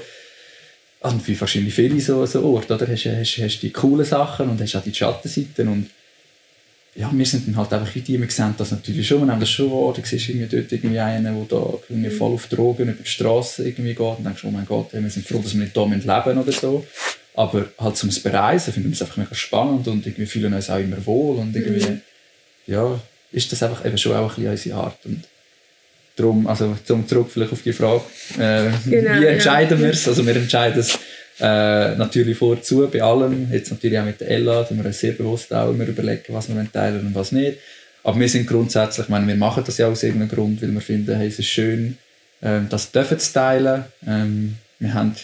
also wahrscheinlich viele so Orte, oder? Hast die coolen Sachen und hast auch die Schattenseiten und ja, wir sind dann halt einfach wie die, wir sehen das natürlich schon, wir haben das schon wahr, du siehst irgendwie dort irgendwie einen, der da irgendwie voll auf Drogen über die Straße irgendwie geht und denkst, oh mein Gott, wir sind froh, dass wir nicht da leben oder so. Aber halt zum Bereisen finden wir es einfach mega spannend und irgendwie fühlen uns auch immer wohl und irgendwie, ja, ist das einfach eben schon auch ein bisschen unsere Art und darum, also zum zurück vielleicht auf die Frage, wie entscheiden wir es? Also wir entscheiden es natürlich vorzu bei allem, jetzt natürlich auch mit der Ella, sind wir uns sehr bewusst auch immer überlegen, was wir teilen und was nicht. Aber wir sind grundsätzlich, ich meine, wir machen das ja aus irgendeinem Grund, weil wir finden, hey, es ist schön, das dürfen zu teilen. Wir haben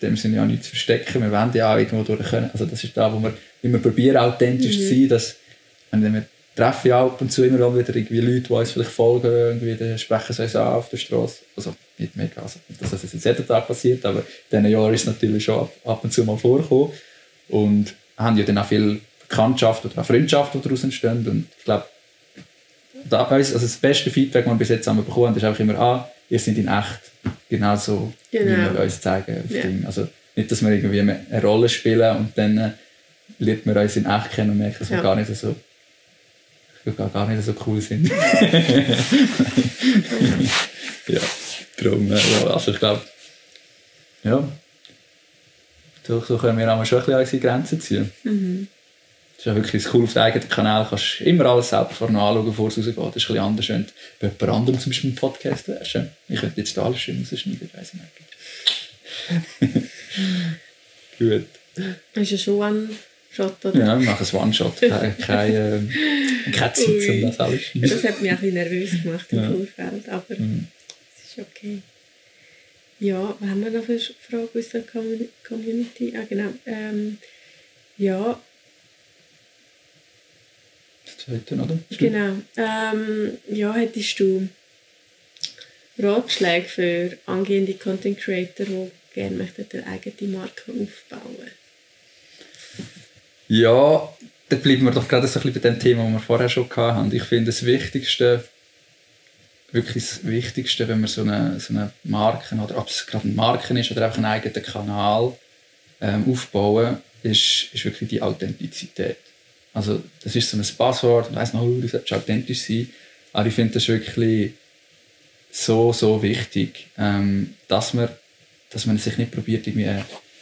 in dem Sinne ja nichts zu verstecken, wir wollen ja auch irgendwo durch können. Also das ist da, wo wir probieren, authentisch zu sein, dass, wenn wir treffen ja ab und zu immer wieder irgendwie Leute, die uns vielleicht folgen, irgendwie, dann sprechen sie uns an auf der Straße. Also nicht mega, also nicht, dass das jetzt jeden Tag passiert, aber in diesen Jahren ist es natürlich schon ab und zu mal vorgekommen. Und haben ja dann auch viel Bekanntschaft oder auch Freundschaft, die daraus entstehen. Und ich glaube, also das beste Feedback, das wir bis jetzt haben bekommen, ist einfach immer, ihr seid in echt genauso, wie wir uns zeigen. Also nicht, dass wir irgendwie eine Rolle spielen und dann lernt man uns in echt kennen und merkt, dass wir gar nicht so cool sind. Ja, darum, also ich glaube, ja, so können wir auch schon ein bisschen unsere Grenzen ziehen. Das ist ja wirklich das Cool auf dem eigenen Kanal. Du kannst immer alles selber vorne anschauen, bevor es rausgeht. Das ist ein bisschen anders, wenn du bei jemand anderem zum Beispiel einen Podcast wärst. Ich könnte jetzt da alles schön rausschneiden, weiss ich nicht. Gut. Hast du schon One-Shot, oder? Ja, wir machen ein One-Shot. Keine Zeit, um das alles schneiden. Das hat mich auch ein bisschen nervös gemacht im Vorfeld, aber es ist okay. Ja, was haben wir noch für Fragen aus der Community? Genau. Ja. Zweiten, oder? Genau. Ja, hättest du Ratschläge für angehende Content Creator, die gerne möchten eine eigene Marke aufbauen? Ja, da bleiben wir doch gerade so ein bisschen bei dem Thema, das wir vorher schon hatten. Ich finde, wirklich das Wichtigste, wenn man so eine Marke, oder ob es gerade eine Marke ist oder einfach einen eigenen Kanal aufbauen, ist wirklich die Authentizität. Also das ist so ein Passwort, ich weiss noch, du solltest authentisch sein, aber ich finde das wirklich so wichtig, dass man sich nicht probiert, irgendwie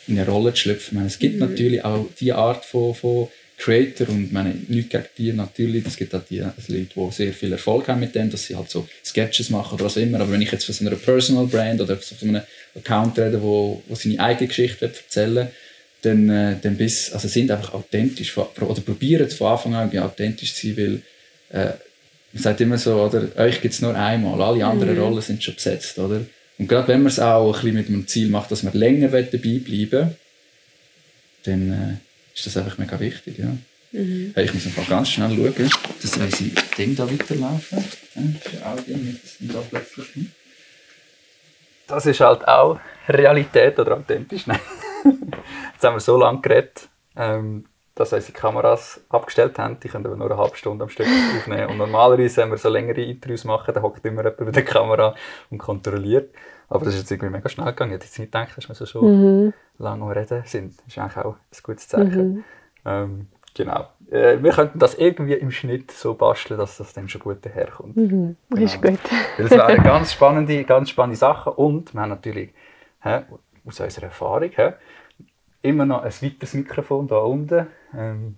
in eine Rolle zu schlüpfen. Ich meine, es gibt natürlich auch die Art von Creator und ich meine, nichts gegen die natürlich, es gibt auch die Leute, die sehr viel Erfolg haben mit dem, dass sie halt so Sketches machen oder was immer, aber wenn ich jetzt von so einer Personal Brand oder von so einem Account rede, wo seine eigene Geschichte erzählen will, dann sind einfach authentisch oder probieren von Anfang an authentisch zu sein, weil man sagt immer so, oder, euch gibt es nur einmal, alle anderen Rollen sind schon besetzt, oder? Und gerade wenn man es auch ein bisschen mit dem Ziel macht, dass man länger dabei bleiben, dann ist das einfach mega wichtig, ja. Hey, ich muss einfach ganz schnell schauen, dass unsere Dinge da weiterlaufen. Das ist halt auch Realität oder authentisch. Nein. Jetzt haben wir so lange geredet, dass unsere Kameras abgestellt haben. Die können aber nur eine halbe Stunde am Stück aufnehmen. Und normalerweise, wenn wir so längere Interviews machen, dann hockt immer jemand bei der Kamera und kontrolliert. Aber das ist jetzt irgendwie mega schnell gegangen. Ich hätte jetzt nicht gedacht, dass wir so schon lange am Reden sind. Das ist eigentlich auch ein gutes Zeichen. Genau. Wir könnten das irgendwie im Schnitt so basteln, dass das dann schon gut daherkommt. Genau. Ist gut. Weil es wären ganz spannende Sachen. Und wir haben natürlich aus unserer Erfahrung immer noch ein weiteres Mikrofon hier unten. Im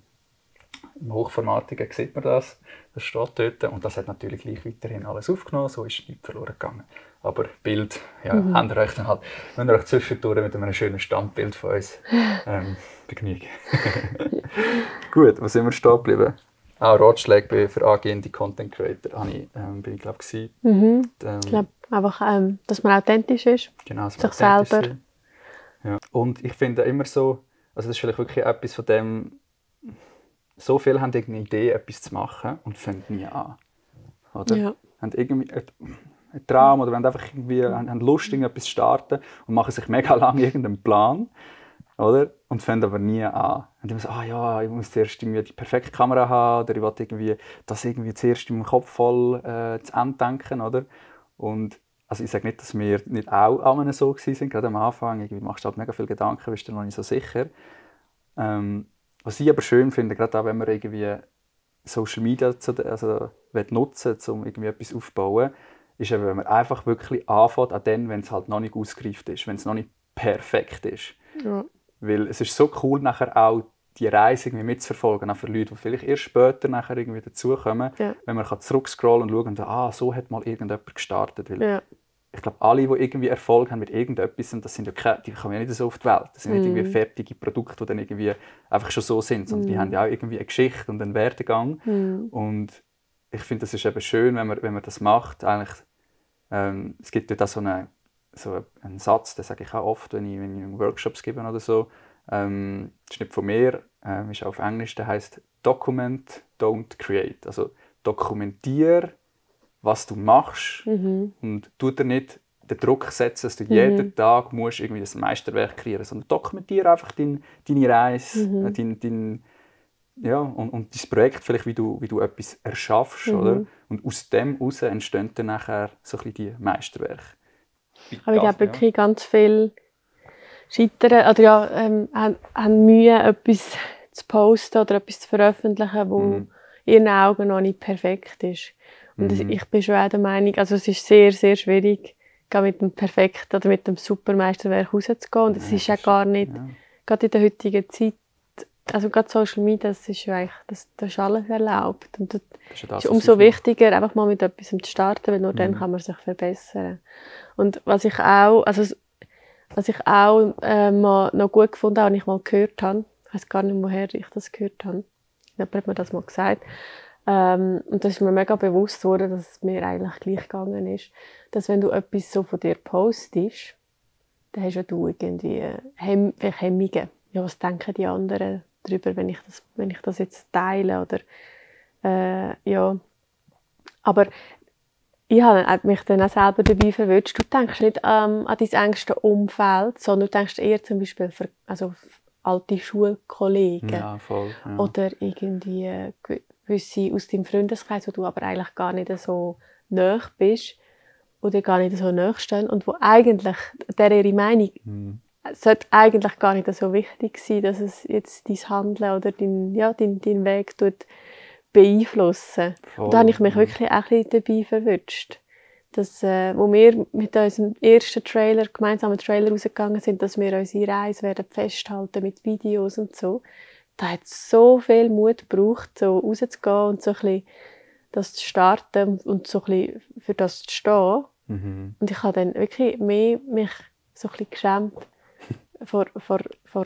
Hochformatigen sieht man das. Das steht dort. Und das hat natürlich gleich weiterhin alles aufgenommen. So ist nichts verloren gegangen. Aber Bild, habt ihr euch dann halt, wenn ihr euch zwischendurch mit einem schönen Standbild von uns begnügen. Gut, wo sind wir stehen geblieben? Auch Ratschläge für angehende Content Creator bin ich glaube ich. Ich glaube einfach, dass man authentisch ist. Genau, sich selber. Ja. Und ich finde immer so, also das ist vielleicht wirklich etwas von dem, so viele haben eine Idee, etwas zu machen und fangen nie an. Oder? Ja. Haben irgendwie einen Traum oder haben einfach irgendwie haben Lust, etwas zu starten und machen sich mega lange irgendeinen Plan. oder? Und fangen aber nie an. Und immer so, ich muss zuerst irgendwie die perfekte Kamera haben, oder ich will irgendwie das irgendwie zuerst in meinem Kopf voll zu Ende denken, oder? Und also ich sage nicht, dass wir nicht auch einmal so waren, gerade am Anfang. Irgendwie machst du halt mega viele Gedanken, bist du noch nicht so sicher. Was ich aber schön finde, gerade auch wenn man irgendwie Social Media nutzen will, um irgendwie etwas aufzubauen, ist eben, wenn man einfach wirklich anfängt, an dann, wenn es halt noch nicht ausgereift ist, wenn es noch nicht perfekt ist. Ja. Weil es ist so cool, nachher auch die Reise irgendwie mitzuverfolgen, auch für Leute, die vielleicht erst später nachher irgendwie dazukommen, wenn man zurückscrollen und schauen, so hat mal irgendjemand gestartet. Weil ich glaube, alle, die irgendwie Erfolg haben mit irgendetwas, das sind die kommen ja nicht so auf die Welt. Das sind nicht irgendwie fertige Produkte, die dann irgendwie einfach schon so sind, sondern die haben ja auch irgendwie eine Geschichte und einen Werdegang. Und ich finde, das ist eben schön, wenn man das macht. Eigentlich, es gibt ja da so einen Satz, den sage ich auch oft, wenn ich Workshops gebe oder so. Das ist nicht von mir, ist auf Englisch, der heißt Document, don't create. Also dokumentiere, was du machst und tu dir nicht den Druck setzen, dass du jeden Tag musst irgendwie das Meisterwerk kreieren, sondern dokumentiere einfach deine Reise, und dein Projekt, vielleicht wie du etwas erschaffst, oder? Und aus dem heraus entstehen dann nachher so ein bisschen die Meisterwerke. Aber ich glaube wirklich ganz viel scheitern oder haben Mühe, etwas zu posten oder etwas zu veröffentlichen, wo in ihren Augen noch nicht perfekt ist. Und ich bin schon auch der Meinung, also es ist sehr, sehr schwierig, mit dem perfekten oder mit dem Supermeisterwerk rauszugehen. Und es ist ja gar nicht, gerade in der heutigen Zeit, also gerade Social Media, das ist ja eigentlich, das ist alles erlaubt. Und das ist umso wichtiger, einfach mal mit etwas zu starten, weil nur dann kann man sich verbessern. Und was ich auch mal noch gut gefunden habe, und ich mal gehört habe, ich weiß gar nicht, woher ich das gehört habe, jemand hat mir das mal gesagt, und das ist mir mega bewusst geworden, dass es mir eigentlich gleich gegangen ist, dass wenn du etwas so von dir postest, dann hast ja du irgendwie Hemmungen. Ja, was denken die anderen darüber, wenn ich das jetzt teile, oder aber ich habe mich dann auch selber dabei verwünscht. Du denkst nicht an dein engste Umfeld, sondern du denkst eher zum Beispiel für alte Schulkollegen. Ja, voll. Ja. Oder irgendwie gewisse aus deinem Freundeskreis, wo du aber eigentlich gar nicht so nahe bist oder gar nicht so nahe stehen und wo eigentlich ihre Meinung sollte eigentlich gar nicht so wichtig sein, dass es jetzt dein Handeln oder dein Weg beeinflussen. Und da habe ich mich wirklich auch ein bisschen dabei verwünscht. Dass, wo wir mit unserem ersten gemeinsamen Trailer rausgegangen sind, dass wir unsere Reise werden festhalten mit Videos und so. Da hat es so viel Mut gebraucht, so rauszugehen und so ein bisschen das zu starten und so ein bisschen für das zu stehen. Und ich habe dann wirklich mehr mich so ein bisschen geschämt vor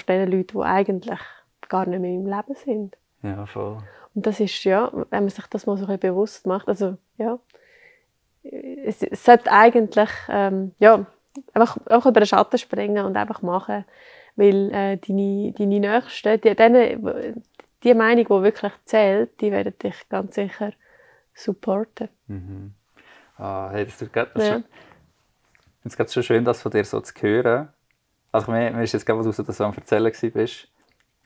den Leuten, die eigentlich gar nicht mehr im Leben sind. Ja, voll. Und das ist, wenn man sich das mal so ein bisschen bewusst macht, also es sollte eigentlich einfach über den Schatten springen und einfach machen, weil deine Nächsten, die Meinung, die wirklich zählt, die werden dich ganz sicher supporten. Das ist gerade schon schön, das von dir so zu hören. Also mir ist jetzt gerade, wo du das am Erzählen warst,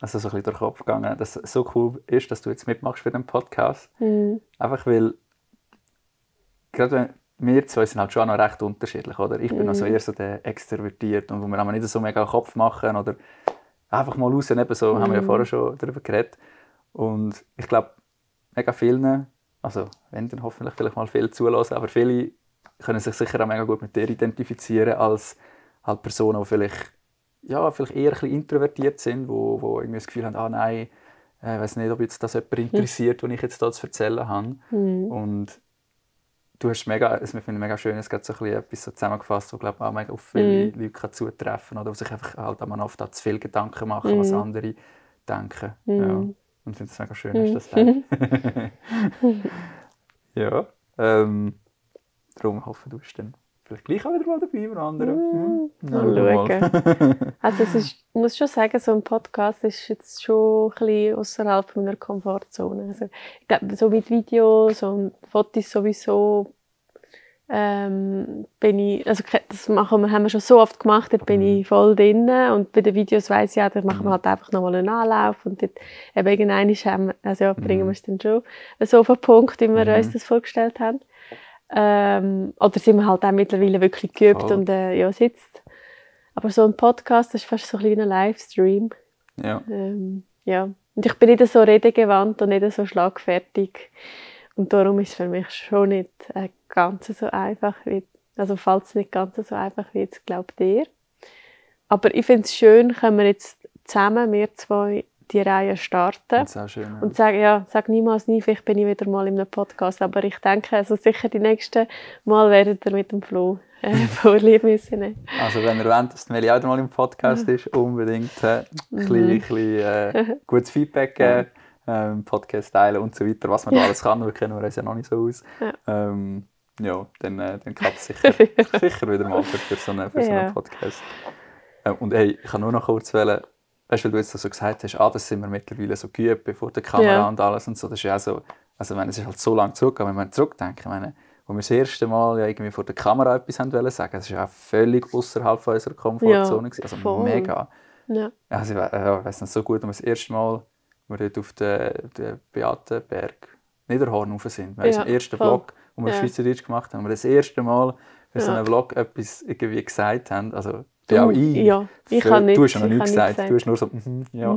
also so ein bisschen durch den Kopf gegangen, dass es so cool ist, dass du jetzt mitmachst für den Podcast. Einfach weil, gerade wir zwei sind halt schon noch recht unterschiedlich, oder? Ich bin also eher so der extrovertiert und wo wir nicht so mega Kopf machen oder einfach mal raus, eben so, haben wir ja vorher schon darüber geredet. Und ich glaube, mega vielen, also wenn dann hoffentlich vielleicht mal viele zulassen, aber viele können sich sicher auch mega gut mit dir identifizieren als halt Personen, die vielleicht eher ein bisschen introvertiert sind, wo irgendwie das Gefühl haben, nein, ich weiß nicht, ob jetzt das jemand interessiert, was ich jetzt hier zu erzählen habe. Und du hast ich finde mega schön, es gibt so etwas so zusammengefasst, was glaube auch mega auf viele Leute zutreffen kann, oder die sich einfach halt auch oft zu viel Gedanken machen, was andere denken. Ja. Und ich finde es mega schön, dass du das sagst. Ja, darum hoffe ich, du dann vielleicht gleich auch wieder mal dabei oder anderen. Mal schauen. Also ich muss schon sagen, so ein Podcast ist jetzt schon ein bisschen außerhalb meiner Komfortzone. Also, ich glaube, so mit Videos und Fotos sowieso bin ich, also das haben wir schon so oft gemacht, dort bin ich voll drin und bei den Videos weiss ich auch, da machen wir halt einfach nochmal einen Anlauf und dort eben irgendwann bringen wir es dann schon so auf den Punkt, wie wir uns das vorgestellt haben. Oder sind wir halt auch mittlerweile wirklich geübt und sitzt. Aber so ein Podcast, das ist fast so ein kleiner Livestream. Ja. Ja. Und ich bin nicht so redegewandt und nicht so schlagfertig. Und darum ist es für mich schon nicht ganz so einfach, falls es nicht ganz so einfach wie jetzt glaubt ihr. Aber ich finde es schön, können wir jetzt zusammen, wir zwei, die Reihe starten. Das ist auch schön, ja. Und sag niemals nie, vielleicht bin ich wieder mal in einem Podcast. Aber ich denke, also sicher die nächsten Mal werdet ihr mit dem Flo Vorliebe müssen. Also wenn ihr wollt, dass Meli auch mal im Podcast ist, unbedingt gutes Feedback geben. Podcast teilen und so weiter, was man da alles kann, wir kennen uns ja noch nicht so aus. Dann klappt es sicher wieder mal für so einen Podcast. Und hey, ich kann nur noch kurz wählen, weißt du, weil du jetzt so gesagt hast, das sind wir mittlerweile so geübt, bevor der Kamera und alles und so, das ist ja auch so, also es ist halt so lange zurückgegangen, wenn wir zurückdenken, als wir das erste Mal irgendwie vor der Kamera etwas wollen sagen, das war ja völlig außerhalb unserer Komfortzone, also voll. Mega. Ja. Also ich weiss nicht so gut, als wir das erste Mal wir dort auf den Beatenberg Niederhorn rauf sind. Wir haben unseren ersten Vlog, den wir Schweizerdeutsch gemacht haben, wir das erste Mal für so einen Vlog etwas irgendwie gesagt haben. Also auch ich. Ja, ich kann nicht. Du hast ja noch nichts gesagt. Du hast nur so, ja.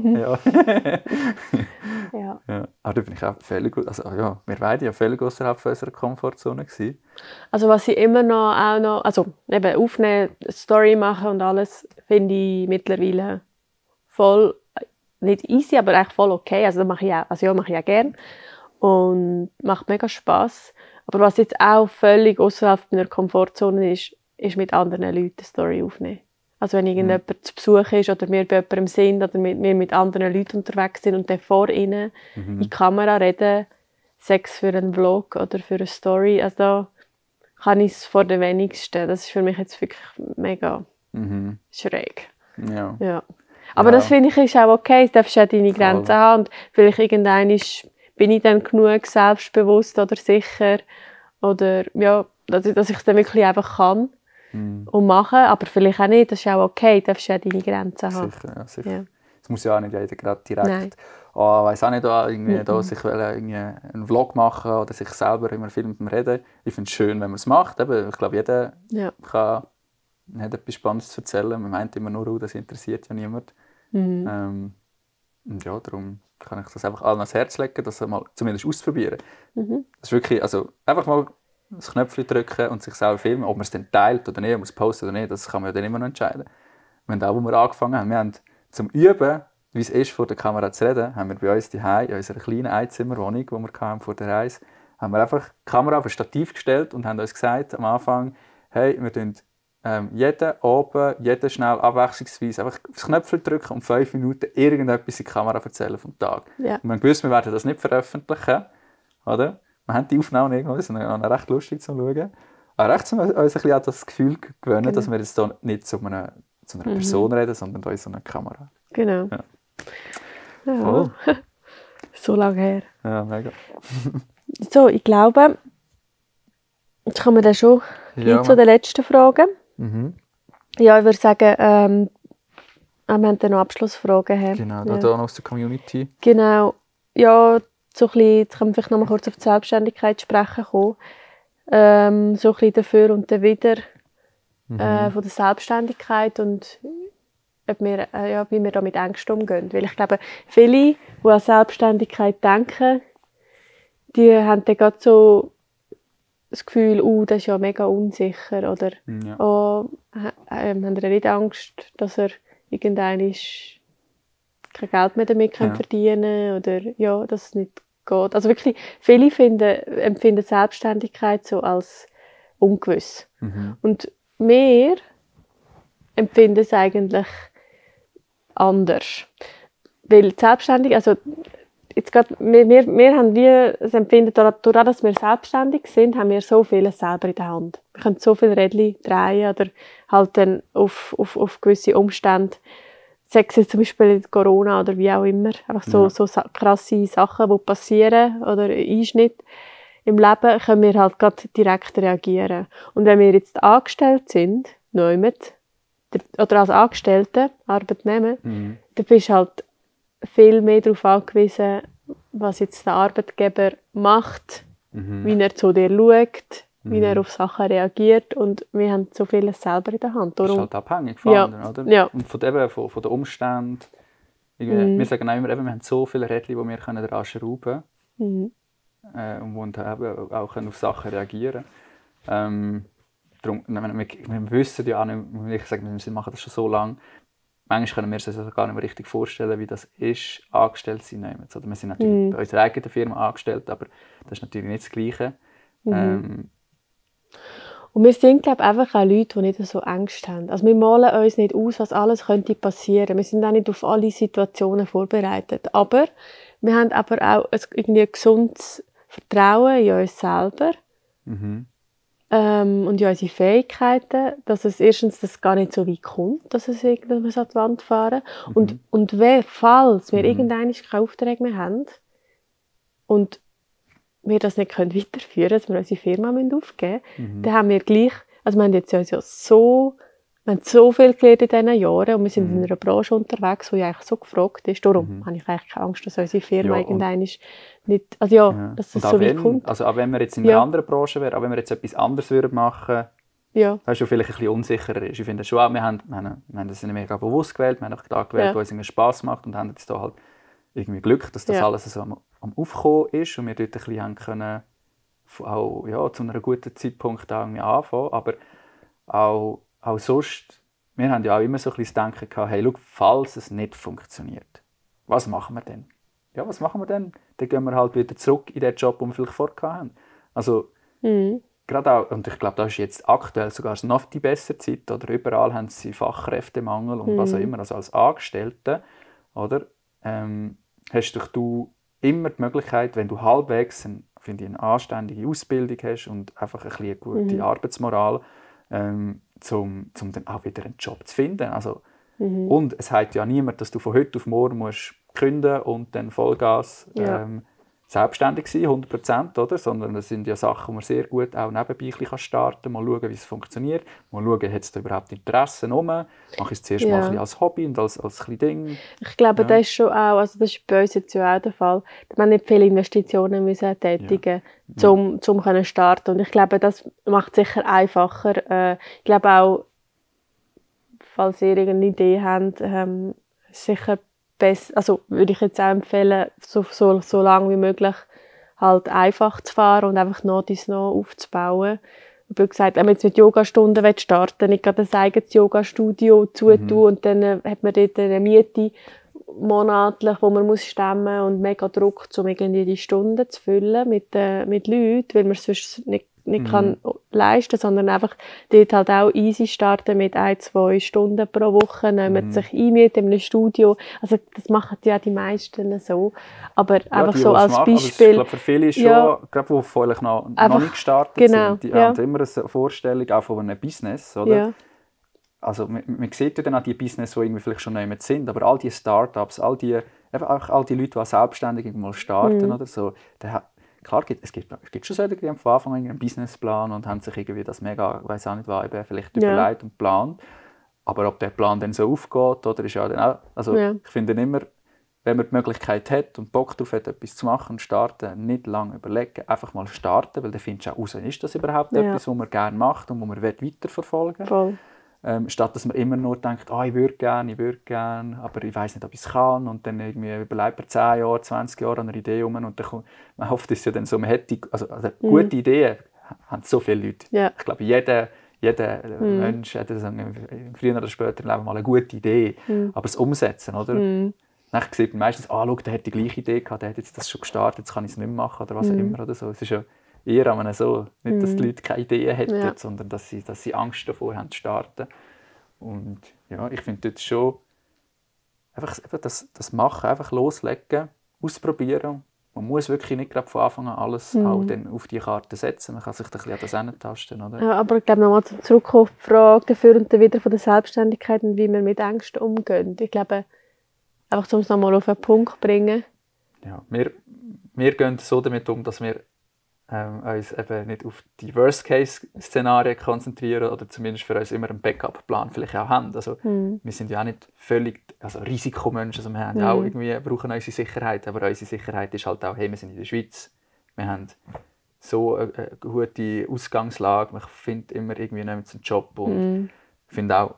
Aber da bin ich auch völlig gut. Also ja, wir beide ja völlig außerhalb unserer Komfortzone gewesen. Also was ich immer noch, also eben aufnehmen, Story machen und alles, finde ich mittlerweile voll nicht easy, aber eigentlich voll okay. Also das mache ich auch gerne und macht mega Spass. Aber was jetzt auch völlig außerhalb meiner Komfortzone ist mit anderen Leuten eine Story aufnehmen. Also wenn irgendjemand zu Besuch ist oder wir bei jemandem sind oder wir mit anderen Leuten unterwegs sind und dann vor ihnen in die Kamera reden, sei es für einen Vlog oder für eine Story, also da kann ich es vor den wenigsten. Das ist für mich jetzt wirklich mega schräg. Ja. Aber das finde ich ist auch okay, du darfst auch deine Grenzen haben und vielleicht irgendwann bin ich dann genug selbstbewusst oder sicher oder ja, dass ich es dann wirklich einfach kann und machen, aber vielleicht auch nicht, das ist auch okay, du darfst auch deine Grenzen haben. Sicher. Ja. Es muss ja auch nicht jeder gerade direkt, weiss auch nicht, irgendwie sich irgendwie einen Vlog machen oder sich selber immer viel mit dem reden. Ich finde es schön, wenn man es macht, aber ich glaube, jeder hat etwas Spannendes zu erzählen. Man meint immer nur, das interessiert ja niemand. Und ja, darum kann ich das einfach allen ans Herz legen, das mal zumindest auszuprobieren. Das ist wirklich, also einfach mal das Knöpfchen drücken und sich selber filmen, ob man es dann teilt oder nicht, ob man es postet oder nicht, das kann man ja dann immer noch entscheiden. Wir haben auch, wo wir angefangen haben, wir haben zum Üben, wie es ist, vor der Kamera zu reden, haben wir bei uns daheim in unserer kleinen Einzimmerwohnung, die wir hatten vor der Reise, haben wir einfach die Kamera auf ein Stativ gestellt und haben uns gesagt am Anfang, hey, wir tun jeden schnell abwechslungsweise einfach aufs Knöpfchen drücken und 5 Minuten irgendetwas in die Kamera erzählen vom Tag. Ja. Und wir haben gewusst, wir werden das nicht veröffentlichen, oder? Wir haben die Aufnahmen irgendwo, das ist recht lustig zu schauen. Aber recht, um uns ein bisschen das Gefühl gewöhnen, dass wir jetzt hier nicht zu einer Person reden, sondern da in so einer Kamera. Genau. Ja. Voll. So lange her. Ja, mega. So, ich glaube, jetzt kommen wir dann schon zu den letzten Fragen. Ja, ich würde sagen, wir haben dann noch Abschlussfragen. Genau, da noch aus der Community. Genau. Ja, so ein bisschen, jetzt können wir vielleicht noch mal kurz auf die Selbstständigkeit sprechen kommen. So ein bisschen dafür und dann wieder von der Selbstständigkeit und wie wir da mit Ängsten umgehen. Weil ich glaube, viele, die an Selbstständigkeit denken, die haben dann gerade so das Gefühl, das ist ja mega unsicher. Oder haben nicht Angst, dass er irgendwann kein Geld mehr damit verdienen kann oder dass es nicht geht. Also wirklich, viele empfinden Selbstständigkeit so als ungewiss. Und wir empfinden es eigentlich anders. Weil selbstständig, also jetzt grad, wir haben das Empfinden, dadurch, dass wir selbstständig sind, haben wir so vieles selber in der Hand. Wir können so viele Rädchen drehen oder halt dann auf gewisse Umstände, sei es zum Beispiel Corona oder wie auch immer, einfach so krasse Sachen, die passieren oder Einschnitt im Leben können wir halt gerade direkt reagieren. Und wenn wir jetzt angestellt sind, oder als Angestellte, Arbeitnehmer, dann bist du halt viel mehr darauf angewiesen, was jetzt der Arbeitgeber macht, wie er zu dir schaut, wie er auf Sachen reagiert. Und wir haben so vieles selber in der Hand. Das ist halt abhängig von anderen, oder? Ja. Und von den Umständen. Wir sagen auch immer, wir haben so viele Rädchen, die wir daran schrauben können. Und eben auch auf Sachen reagieren können. Wir wissen ja auch nicht, ich sage, wir machen das schon so lange, manchmal können wir uns das gar nicht mehr richtig vorstellen, wie das ist, angestellt zu sein. Oder wir sind natürlich bei unserer eigenen Firma angestellt, aber das ist natürlich nicht das Gleiche. Und wir sind, glaube ich, einfach auch Leute, die nicht so Angst haben. Also wir malen uns nicht aus, was alles könnte passieren. Wir sind auch nicht auf alle Situationen vorbereitet. Aber wir haben aber auch irgendwie ein gesundes Vertrauen in uns selber und in unsere Fähigkeiten, dass es erstens das gar nicht so weit kommt, dass wir an die Wand fahren. Und falls wir irgendwann keine Aufträge mehr haben und wir das nicht weiterführen können, dass wir unsere Firma aufgeben müssen, dann haben wir gleich, also wir haben jetzt ja so viel gelernt in diesen Jahren und wir sind in einer Branche unterwegs, die eigentlich so gefragt ist. Darum habe ich eigentlich keine Angst, dass unsere Firma irgendwann nicht, dass es so weit kommt. Also auch wenn wir jetzt in einer anderen Branche wären, auch wenn wir jetzt etwas anderes machen würden, weißt du, vielleicht ein bisschen unsicherer ist. Ich finde schon auch, wir haben das nicht mega bewusst gewählt, wir haben auch da gewählt, wo es irgendwie Spass macht und haben jetzt da halt irgendwie Glück, dass das alles so am Aufkommen ist und wir dort ein bisschen können, auch zu einem guten Zeitpunkt irgendwie anfangen. Aber auch sonst, wir haben ja auch immer so ein bisschen das Denken gehabt, hey, schau, falls es nicht funktioniert, was machen wir denn? Ja, was machen wir denn? Dann gehen wir halt wieder zurück in den Job, den wir vielleicht vorher hatten. Also, gerade auch, und ich glaube, da ist jetzt aktuell sogar noch die bessere Zeit, oder überall haben sie Fachkräftemangel und was auch immer. Also als Angestellte, oder, hast du immer die Möglichkeit, wenn du halbwegs eine anständige Ausbildung hast und einfach eine gute Arbeitsmoral, um dann auch wieder einen Job zu finden. Also, und es heißt ja niemand, dass du von heute auf morgen musst kündigen und dann Vollgas selbstständig sein, 100%, oder? Sondern das sind ja Sachen, die man sehr gut auch nebenbei starten kann. Mal schauen, wie es funktioniert. Mal schauen, hat es da überhaupt Interesse rum? Mache ich es zuerst mal ein bisschen als Hobby und als Ding. Ich glaube, das ist schon auch, also das ist bei uns jetzt ja auch der Fall. Man nicht viele Investitionen müssen tätigen, um zu starten. Und ich glaube, das macht es sicher einfacher. Ich glaube auch, falls ihr irgendeine Idee habt, sicher besser, also würde ich jetzt auch empfehlen, so lange wie möglich halt einfach zu fahren und einfach noch aufzubauen. Ich habe gesagt, wenn man jetzt mit Yogastunden starten, nicht gerade ein eigenes Yoga-Studio zutun und dann hat man dort eine Miete monatlich, die man stemmen muss und mega Druck, um irgendwie die Stunden zu füllen mit Leuten, weil man es sonst nicht kann leisten, sondern einfach dort halt auch easy starten mit 1-2 Stunden pro Woche, nehmen sich einmieten in einem Studio. Also das machen ja die meisten so. Aber einfach so als Beispiel. Ich glaube, für viele ist schon, gerade die vielleicht noch nicht gestartet sind, die haben immer eine Vorstellung auch von einem Business, oder? Ja. Also man sieht ja dann auch die Business, die irgendwie vielleicht schon nicht sind, aber all die Startups, all die Leute, die selbstständig mal starten oder so, klar, es gibt schon solche, die am Anfang einen Businessplan und haben sich irgendwie das mega, ich weiss auch nicht was, vielleicht überlegt und geplant. Aber ob der Plan dann so aufgeht, oder ist ja dann auch, also ich finde immer, wenn man die Möglichkeit hat und Bock darauf hat, etwas zu machen und starten, nicht lange überlegen, einfach mal starten, weil dann findest du auch raus, ist das überhaupt etwas, was man gerne macht und was man weiterverfolgen will. Statt dass man immer nur denkt, ich würde gerne, aber ich weiß nicht, ob ich es kann. Und dann irgendwie überlebt man 10 Jahre, 20 Jahre an einer Idee rum und dann man hofft es ja dann so, man hätte, also gute Ideen haben so viele Leute. Ja. Ich glaube, jeder Mensch hat früher oder später im Leben mal eine gute Idee, aber das Umsetzen, oder? Dann sieht man meistens, schau, der hat die gleiche Idee gehabt, der hat jetzt das schon gestartet, jetzt kann ich es nicht mehr machen oder was auch immer. Oder so. Es ist ja eher so, nicht, dass die Leute keine Ideen hätten, sondern dass sie Angst davor haben zu starten. Und ja, ich finde dort schon, einfach das Machen, einfach loslegen, ausprobieren. Man muss wirklich nicht gerade von Anfang an alles auch dann auf die Karte setzen. Man kann sich ein bisschen an das hintasten, oder? Ja, aber ich glaube, nochmal zurück auf die Frage dafür und dann wieder von der Selbstständigkeit und wie wir mit Ängsten umgehen. Ich glaube, einfach um es nochmal auf einen Punkt zu bringen. Ja, wir gehen so damit um, dass wir uns eben nicht auf die Worst-Case-Szenarien konzentrieren oder zumindest für uns immer einen Backup-Plan vielleicht auch haben. Also, wir sind ja auch nicht völlig Risikomenschen, also wir haben auch irgendwie, brauchen unsere Sicherheit, aber unsere Sicherheit ist halt auch, hey, wir sind in der Schweiz, wir haben so eine gute Ausgangslage, man findet immer irgendwie einen Job und ich finde auch,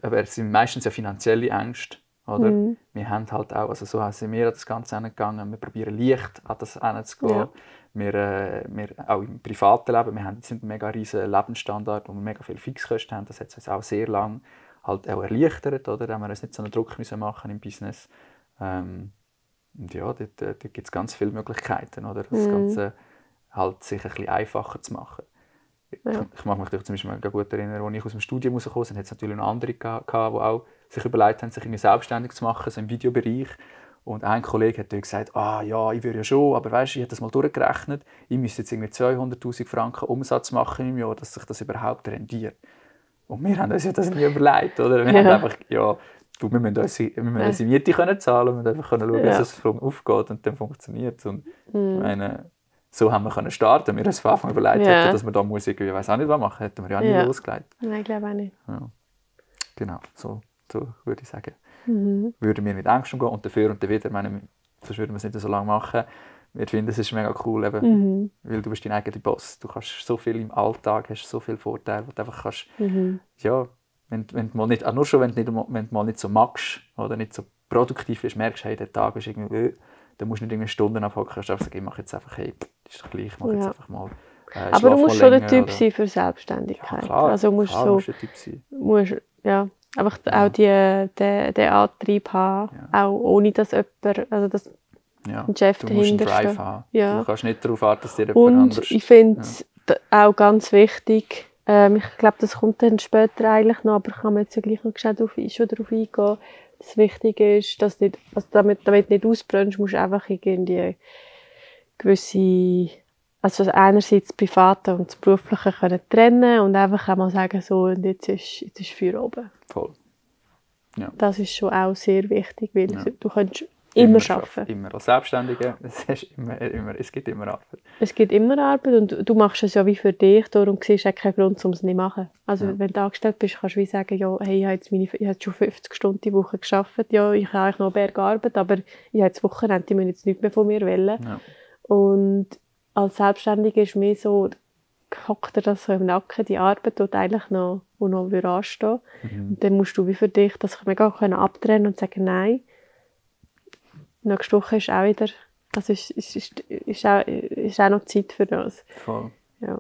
aber es sind meistens ja finanzielle Ängste, oder? Wir haben halt auch, also so sind wir an das Ganze angegangen, wir probieren leicht an das heranzugehen. Ja. Wir auch im privaten Leben, wir haben jetzt einen mega riesen Lebensstandard, wo wir mega viele Fixkosten haben, das hat uns auch sehr lange halt auch erleichtert, oder? Da haben wir uns nicht so einen Druck müssen machen im Business. Und ja, dort gibt es ganz viele Möglichkeiten, oder? Das Ganze halt sich ein bisschen einfacher zu machen. Ja. Ich mag mich zum Beispiel mal gut erinnern, als ich aus dem Studium rauskam, dann hat es natürlich noch andere gehabt, die auch sich überlegt haben, sich irgendwie selbstständig zu machen, so im Videobereich. Und ein Kollege hat gesagt, ja, ich würde ja schon, aber weißt, ich habe das mal durchgerechnet, ich müsste jetzt irgendwie 200'000 Franken Umsatz machen im Jahr, dass sich das überhaupt rendiert. Und wir haben uns ja das nie überlegt, oder? Wir haben einfach, wir müssen unsere Miete können zahlen, wir müssen einfach schauen, dass es aufgeht und dann funktioniert es. Und ich meine, so haben wir starten. Wir uns von Anfang überlegt hätten, dass wir da Musik, ich weiß auch nicht was machen, hätten wir ja nie losgelegt. Nein, ich glaube auch nicht. Ja. Genau, so würde ich sagen. Würden wir mit Angst umgehen und dafür und dann wieder, sonst würden wir es nicht so lange machen. Wir finden, es ist mega cool, eben, weil du bist dein eigener Boss. Du kannst so viel im Alltag, hast so viele Vorteile, wo du einfach kannst, ja, wenn du mal nicht, nur schon, wenn du mal nicht so magst oder nicht so produktiv bist, merkst du, hey, der Tag ist irgendwie, dann musst du nicht irgendwie Stunden abhocken, kannst einfach sagen, ich mache jetzt einfach, hey, das ist doch gleich, ich mache jetzt einfach mal. Aber du musst schon der Typ sein für Selbstständigkeit. Ja, klar, also musst klar, musst du der Typ sein. Einfach auch den Antrieb haben, auch ohne dass jemand, also dass ein Chef dahinter steht. Du kannst nicht darauf warten, dass dir jemand und anders... Und ich finde es auch ganz wichtig, ich glaube, das kommt dann später eigentlich noch, aber ich kann mir jetzt ja gleich noch schon darauf eingehen. Das Wichtige ist, dass nicht, also damit du nicht ausbrennst, musst du einfach irgendwie gewisse... Also einerseits das Private und das Berufliche können trennen und einfach einmal sagen, so, und jetzt ist Feuer oben. Voll. Ja. Das ist schon auch sehr wichtig, weil du kannst immer arbeiten. Immer als Selbstständige, es gibt immer Arbeit. Es gibt immer Arbeit und du machst es ja wie für dich, darum siehst du keinen Grund, um es nicht zu machen. Also wenn du angestellt bist, kannst du wie sagen, ja, hey, ich habe jetzt schon 50 Stunden die Woche gearbeitet, ja, ich habe eigentlich noch einen Berg Arbeit, aber ich habe jetzt Wochenende, die müssen jetzt nichts mehr von mir wollen. Ja. Und als Selbstständiger ist mir so, hockt dir das so im Nacken, die Arbeit, die eigentlich noch anstehen. Und dann musst du wie für dich das mega abtrennen und sagen, nein, nächste Woche ist auch wieder, also ist auch noch Zeit für das. Voll. Ja.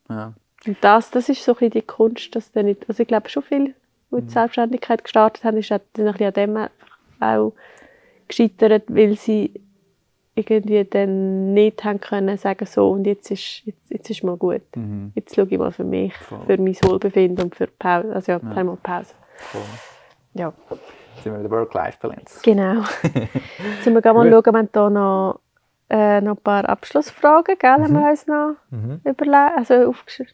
Ja. Und das ist so ein bisschen die Kunst, dass dann nicht, also ich glaube schon viele, die die Selbstständigkeit gestartet haben, ist dann ein bisschen an dem auch gescheitert, weil sie irgendwie dann nicht haben können sagen, so, und jetzt ist mal gut. Jetzt schaue ich mal für mich, für mein Wohlbefinden und für Pause, also einmal Pause. Voll. Ja. Jetzt sind wir in der Work-Life-Balance. Genau. Jetzt müssen wir mal schauen, wir haben hier noch ein paar Abschlussfragen, gell, haben wir uns noch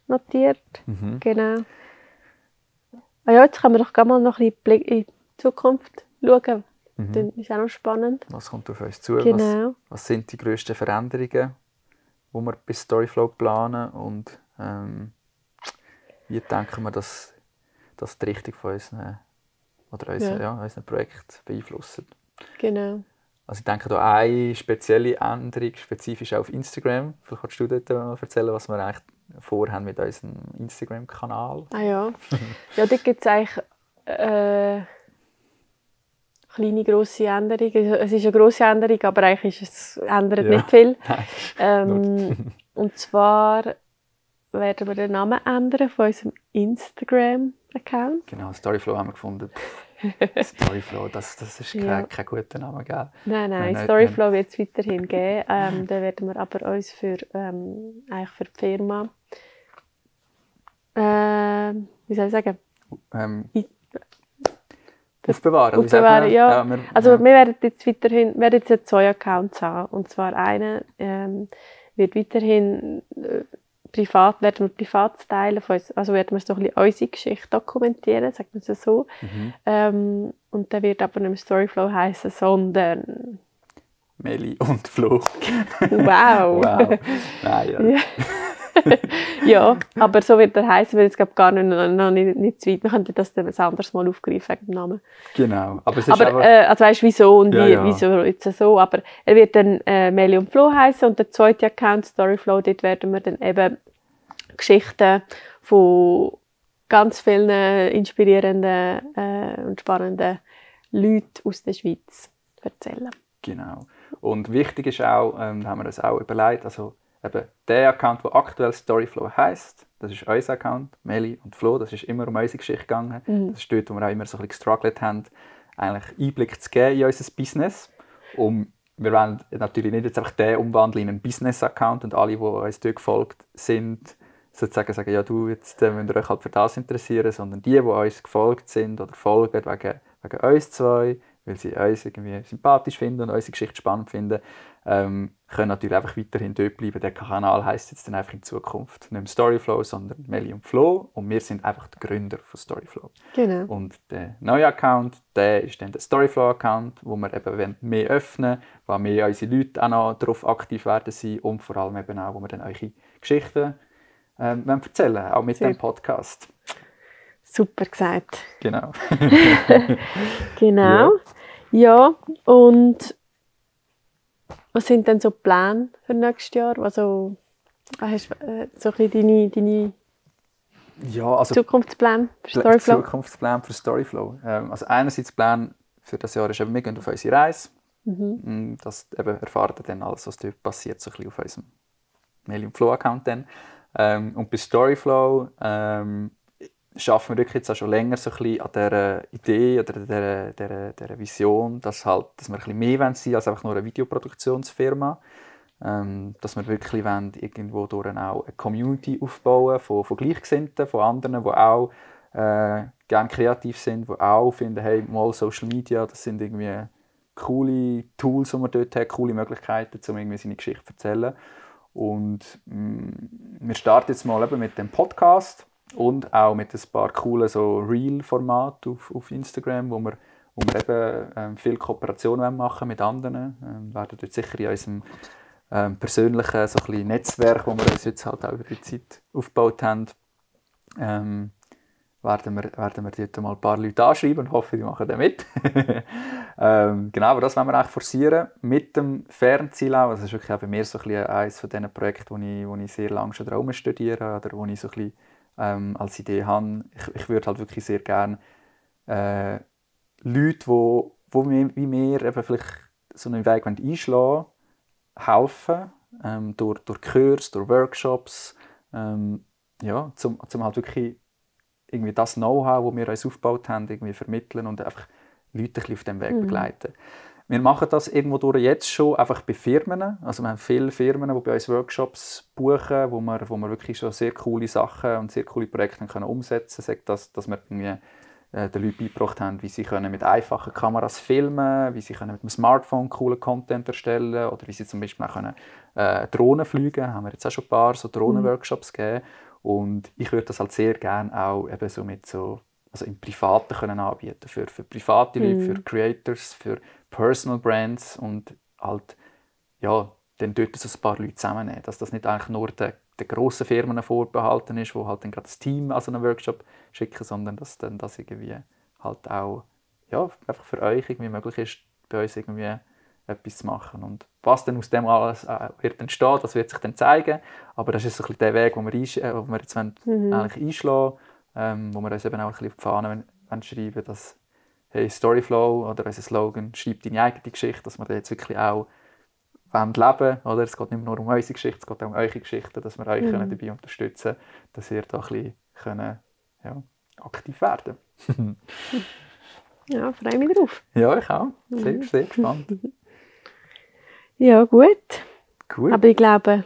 notiert. Genau. Jetzt können wir doch mal noch ein bisschen in die Zukunft schauen. Das ist auch noch spannend. Was kommt auf uns zu? Genau. Was sind die grössten Veränderungen, die wir bei Storyflow planen? Und wie denken wir, dass die Richtung von unseren Projekten beeinflussen? Genau. Also ich denke, da eine spezielle Änderung, spezifisch auf Instagram. Vielleicht kannst du dort mal erzählen, was wir eigentlich vorhaben mit unserem Instagram-Kanal. Ja, da gibt es eigentlich kleine, grosse Änderungen. Es ist eine grosse Änderung, aber eigentlich ändert nicht viel. Und zwar werden wir den Namen ändern von unserem Instagram-Account. Genau, Storyflow haben wir gefunden. Storyflow, das ist kein guter Name, gell? Nein, Storyflow wird es weiterhin geben. Dann werden wir aber uns für die Firma wie soll ich sagen? Aufbewahren, ja. Wir werden jetzt weiterhin zwei Accounts haben. Und zwar einer wird weiterhin werden wir privat teilen, also werden wir so ein bisschen unsere Geschichte dokumentieren, sagen wir es so. Und der wird aber nicht mehr Storyflow heißen, sondern Meli und Flo. Wow! Wow. Nein, ja. Ja. Ja, aber so wird er heißen, weil es glaube gar noch nicht zu weit. Wir könnten das dann ein anderes Mal aufgreifen wegen dem Namen. Genau. Aber es ist Aber einfach... also weißt du, wieso und Ja, ja. wieso jetzt so. Aber er wird dann Meli und Flo heißen und der zweite Account, Storyflow, dort werden wir dann eben Geschichten von ganz vielen inspirierenden und spannenden Leuten aus der Schweiz erzählen. Genau. Und wichtig ist auch, da haben wir uns auch überlegt, also eben der Account, der aktuell Storyflow heisst, das ist unser Account, Meli und Flo, das ist immer um unsere Geschichte gegangen. Das ist dort, wo wir auch immer so ein bisschen gestruggelt haben, eigentlich Einblick zu geben in unser Business. Und wir wollen natürlich nicht jetzt einfach den umwandeln in einen Business-Account und alle, die uns dort gefolgt sind, sozusagen sagen, ja du, jetzt müsst ihr euch halt für das interessieren, sondern die uns gefolgt sind oder folgen wegen uns zwei, weil sie uns irgendwie sympathisch finden und unsere Geschichte spannend finden, können natürlich einfach weiterhin dort bleiben. Der Kanal heisst jetzt dann einfach in Zukunft nicht mehr Storyflow, sondern Meli und Flo. Und wir sind einfach die Gründer von Storyflow. Genau. Und der neue Account, der ist dann der Storyflow-Account, wo wir eben mehr öffnen, wo mehr unsere Leute auch noch darauf aktiv werden sein und vor allem eben auch, wo wir dann eure Geschichten erzählen, auch mit dem Podcast. Super gesagt. Genau. Genau. Ja, und was sind denn so die Pläne für nächstes Jahr? Also, was hast du so ein bisschen deine Ja, also Zukunftspläne für Storyflow? Zukunftsplan für Storyflow. Also einerseits Plan für das Jahr ist eben, wir gehen auf unsere Reise. Das eben erfahren dann alles, was dort passiert, so ein bisschen auf unserem Meli und Flo-Account dann. Und bei Storyflow schaffen wir wirklich jetzt auch schon länger so ein bisschen an dieser Idee oder dieser Vision, dass wir ein bisschen mehr sein wollen als einfach nur eine Videoproduktionsfirma. Dass wir wirklich wollen, irgendwo durch auch eine Community aufbauen von Gleichgesinnten, von anderen, die auch gerne kreativ sind, die auch finden, hey, mal Social Media, das sind irgendwie coole Tools, die man dort hat, coole Möglichkeiten, um irgendwie seine Geschichte zu erzählen. Und wir starten jetzt mal eben mit dem Podcast und auch mit ein paar coolen so Reel-Formaten auf Instagram, wo wir eben viel Kooperation machen mit anderen. Werden dort sicher in unserem persönlichen so ein bisschen Netzwerk, das wir uns jetzt halt auch über die Zeit aufgebaut haben, werden wir dort mal ein paar Leute anschreiben und hoffen, die machen da mit. Genau, aber das wollen wir eigentlich forcieren, mit dem Fernziel auch. Das ist wirklich auch bei mir so ein bisschen eines von diesen Projekten, wo ich sehr lange schon Traum studiere oder wo ich so ein bisschen als Idee habe. Ich würde halt wirklich sehr gerne Leute, die wie mir eben vielleicht so einen Weg einschlagen, helfen, durch Kurse, durch Workshops, ja, zum halt wirklich irgendwie das Know-how, das wir uns aufgebaut haben, irgendwie vermitteln und einfach Leute ein bisschen auf diesem Weg begleiten. Wir machen das irgendwo durch jetzt schon einfach bei Firmen. Also wir haben viele Firmen, die bei uns Workshops buchen, wo wir wirklich schon sehr coole Sachen und sehr coole Projekte können umsetzen können. Sagt das, dass wir irgendwie den Leuten beigebracht haben, wie sie können mit einfachen Kameras filmen, wie sie können mit dem Smartphone coolen Content erstellen oder wie sie zum Beispiel auch können, Drohnen fliegen. Haben wir jetzt auch schon ein paar so Drohnen-Workshops gegeben. Und ich würde das halt sehr gerne auch eben so mit so, also im Privaten können anbieten für private Leute, für Creators, für Personal Brands und halt ja, dann dort so ein paar Leute zusammennehmen. Dass das nicht eigentlich nur den grossen Firmen vorbehalten ist, wo halt dann gerade das Team an so einen Workshop schicken, sondern dass dann das irgendwie halt auch ja, einfach für euch irgendwie möglich ist, bei uns irgendwie etwas zu machen. Und was dann aus dem alles wird entstehen, das wird sich dann zeigen. Aber das ist so ein bisschen der Weg, den wir jetzt eigentlich einschlagen wollen, wo wir uns eben auch ein bisschen auf die Fahne schreiben, dass hey, Storyflow oder unser Slogan «Schreib deine eigene Geschichte», dass wir da jetzt wirklich auch leben wollen. Oder? Es geht nicht nur um unsere Geschichte, es geht auch um eure Geschichte, dass wir euch dabei unterstützen können, dass ihr da ein bisschen aktiv werden könnt. Ja, freue mich drauf. Ja, ich auch. Sehr, sehr gespannt. Ja, gut. Gut. Aber ich glaube,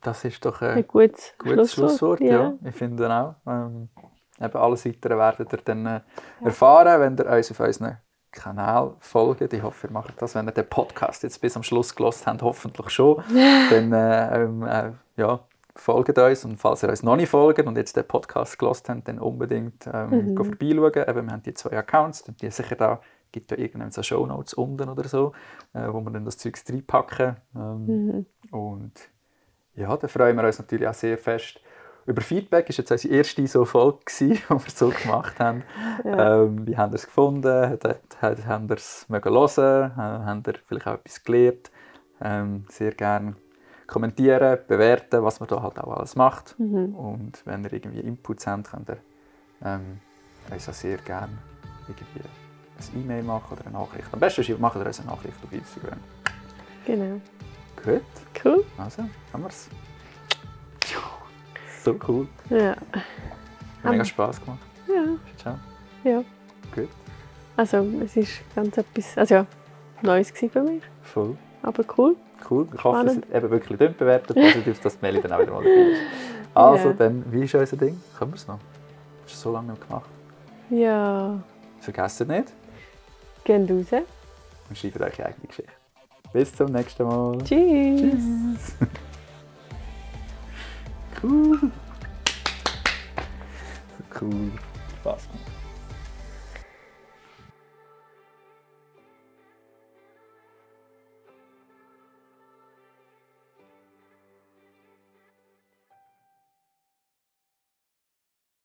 das ist doch ein gutes Schlusswort. Ja. Ich finde auch. Eben alles Weitere werdet ihr dann erfahren, wenn ihr uns auf unseren Kanal folgt. Ich hoffe, ihr macht das, wenn ihr den Podcast jetzt bis am Schluss gehört habt, hoffentlich schon. Dann folgt uns. Und falls ihr uns noch nicht folgt und jetzt den Podcast gehört habt, dann unbedingt vorbeischauen. Eben, wir haben die 2 Accounts, die sicher da gibt ja irgendwann so Shownotes unten oder so, wo wir dann das Zeug reinpacken. Und ja, da freuen wir uns natürlich auch sehr fest über Feedback. Das war jetzt unsere erste so Folge, die wir so gemacht haben. Ja. Wie haben ihr es gefunden? Haben ihr es mögen hören? Haben ihr vielleicht auch etwas gelernt? Sehr gerne kommentieren, bewerten, was man da halt auch alles macht. Und wenn ihr irgendwie Inputs habt, könnt ihr uns auch sehr gerne irgendwie ein E-Mail machen oder eine Nachricht. Am besten macht ihr uns eine Nachricht auf Instagram. Genau. Gut. Cool. Also, haben wir es. So cool. Ja. Hat mega Spass gemacht. Ja. Ciao. Ja. Gut. Also, es war ganz etwas, also ja, Neues für mich. Voll. Aber cool. Cool. Ich hoffe, es Spannend. ist eben wirklich dünn bewertet, positiv, dass die Melli dann auch wieder mal dabei ist. Also, Ja. dann, wie ist unser Ding? Können wir es noch? Das ist so lange nicht gemacht. Ja. Vergesst nicht Gehen raus. und schreibt eure eigene Geschichte. Bis zum nächsten Mal. Tschüss. Cool. So cool. Spaß gemacht.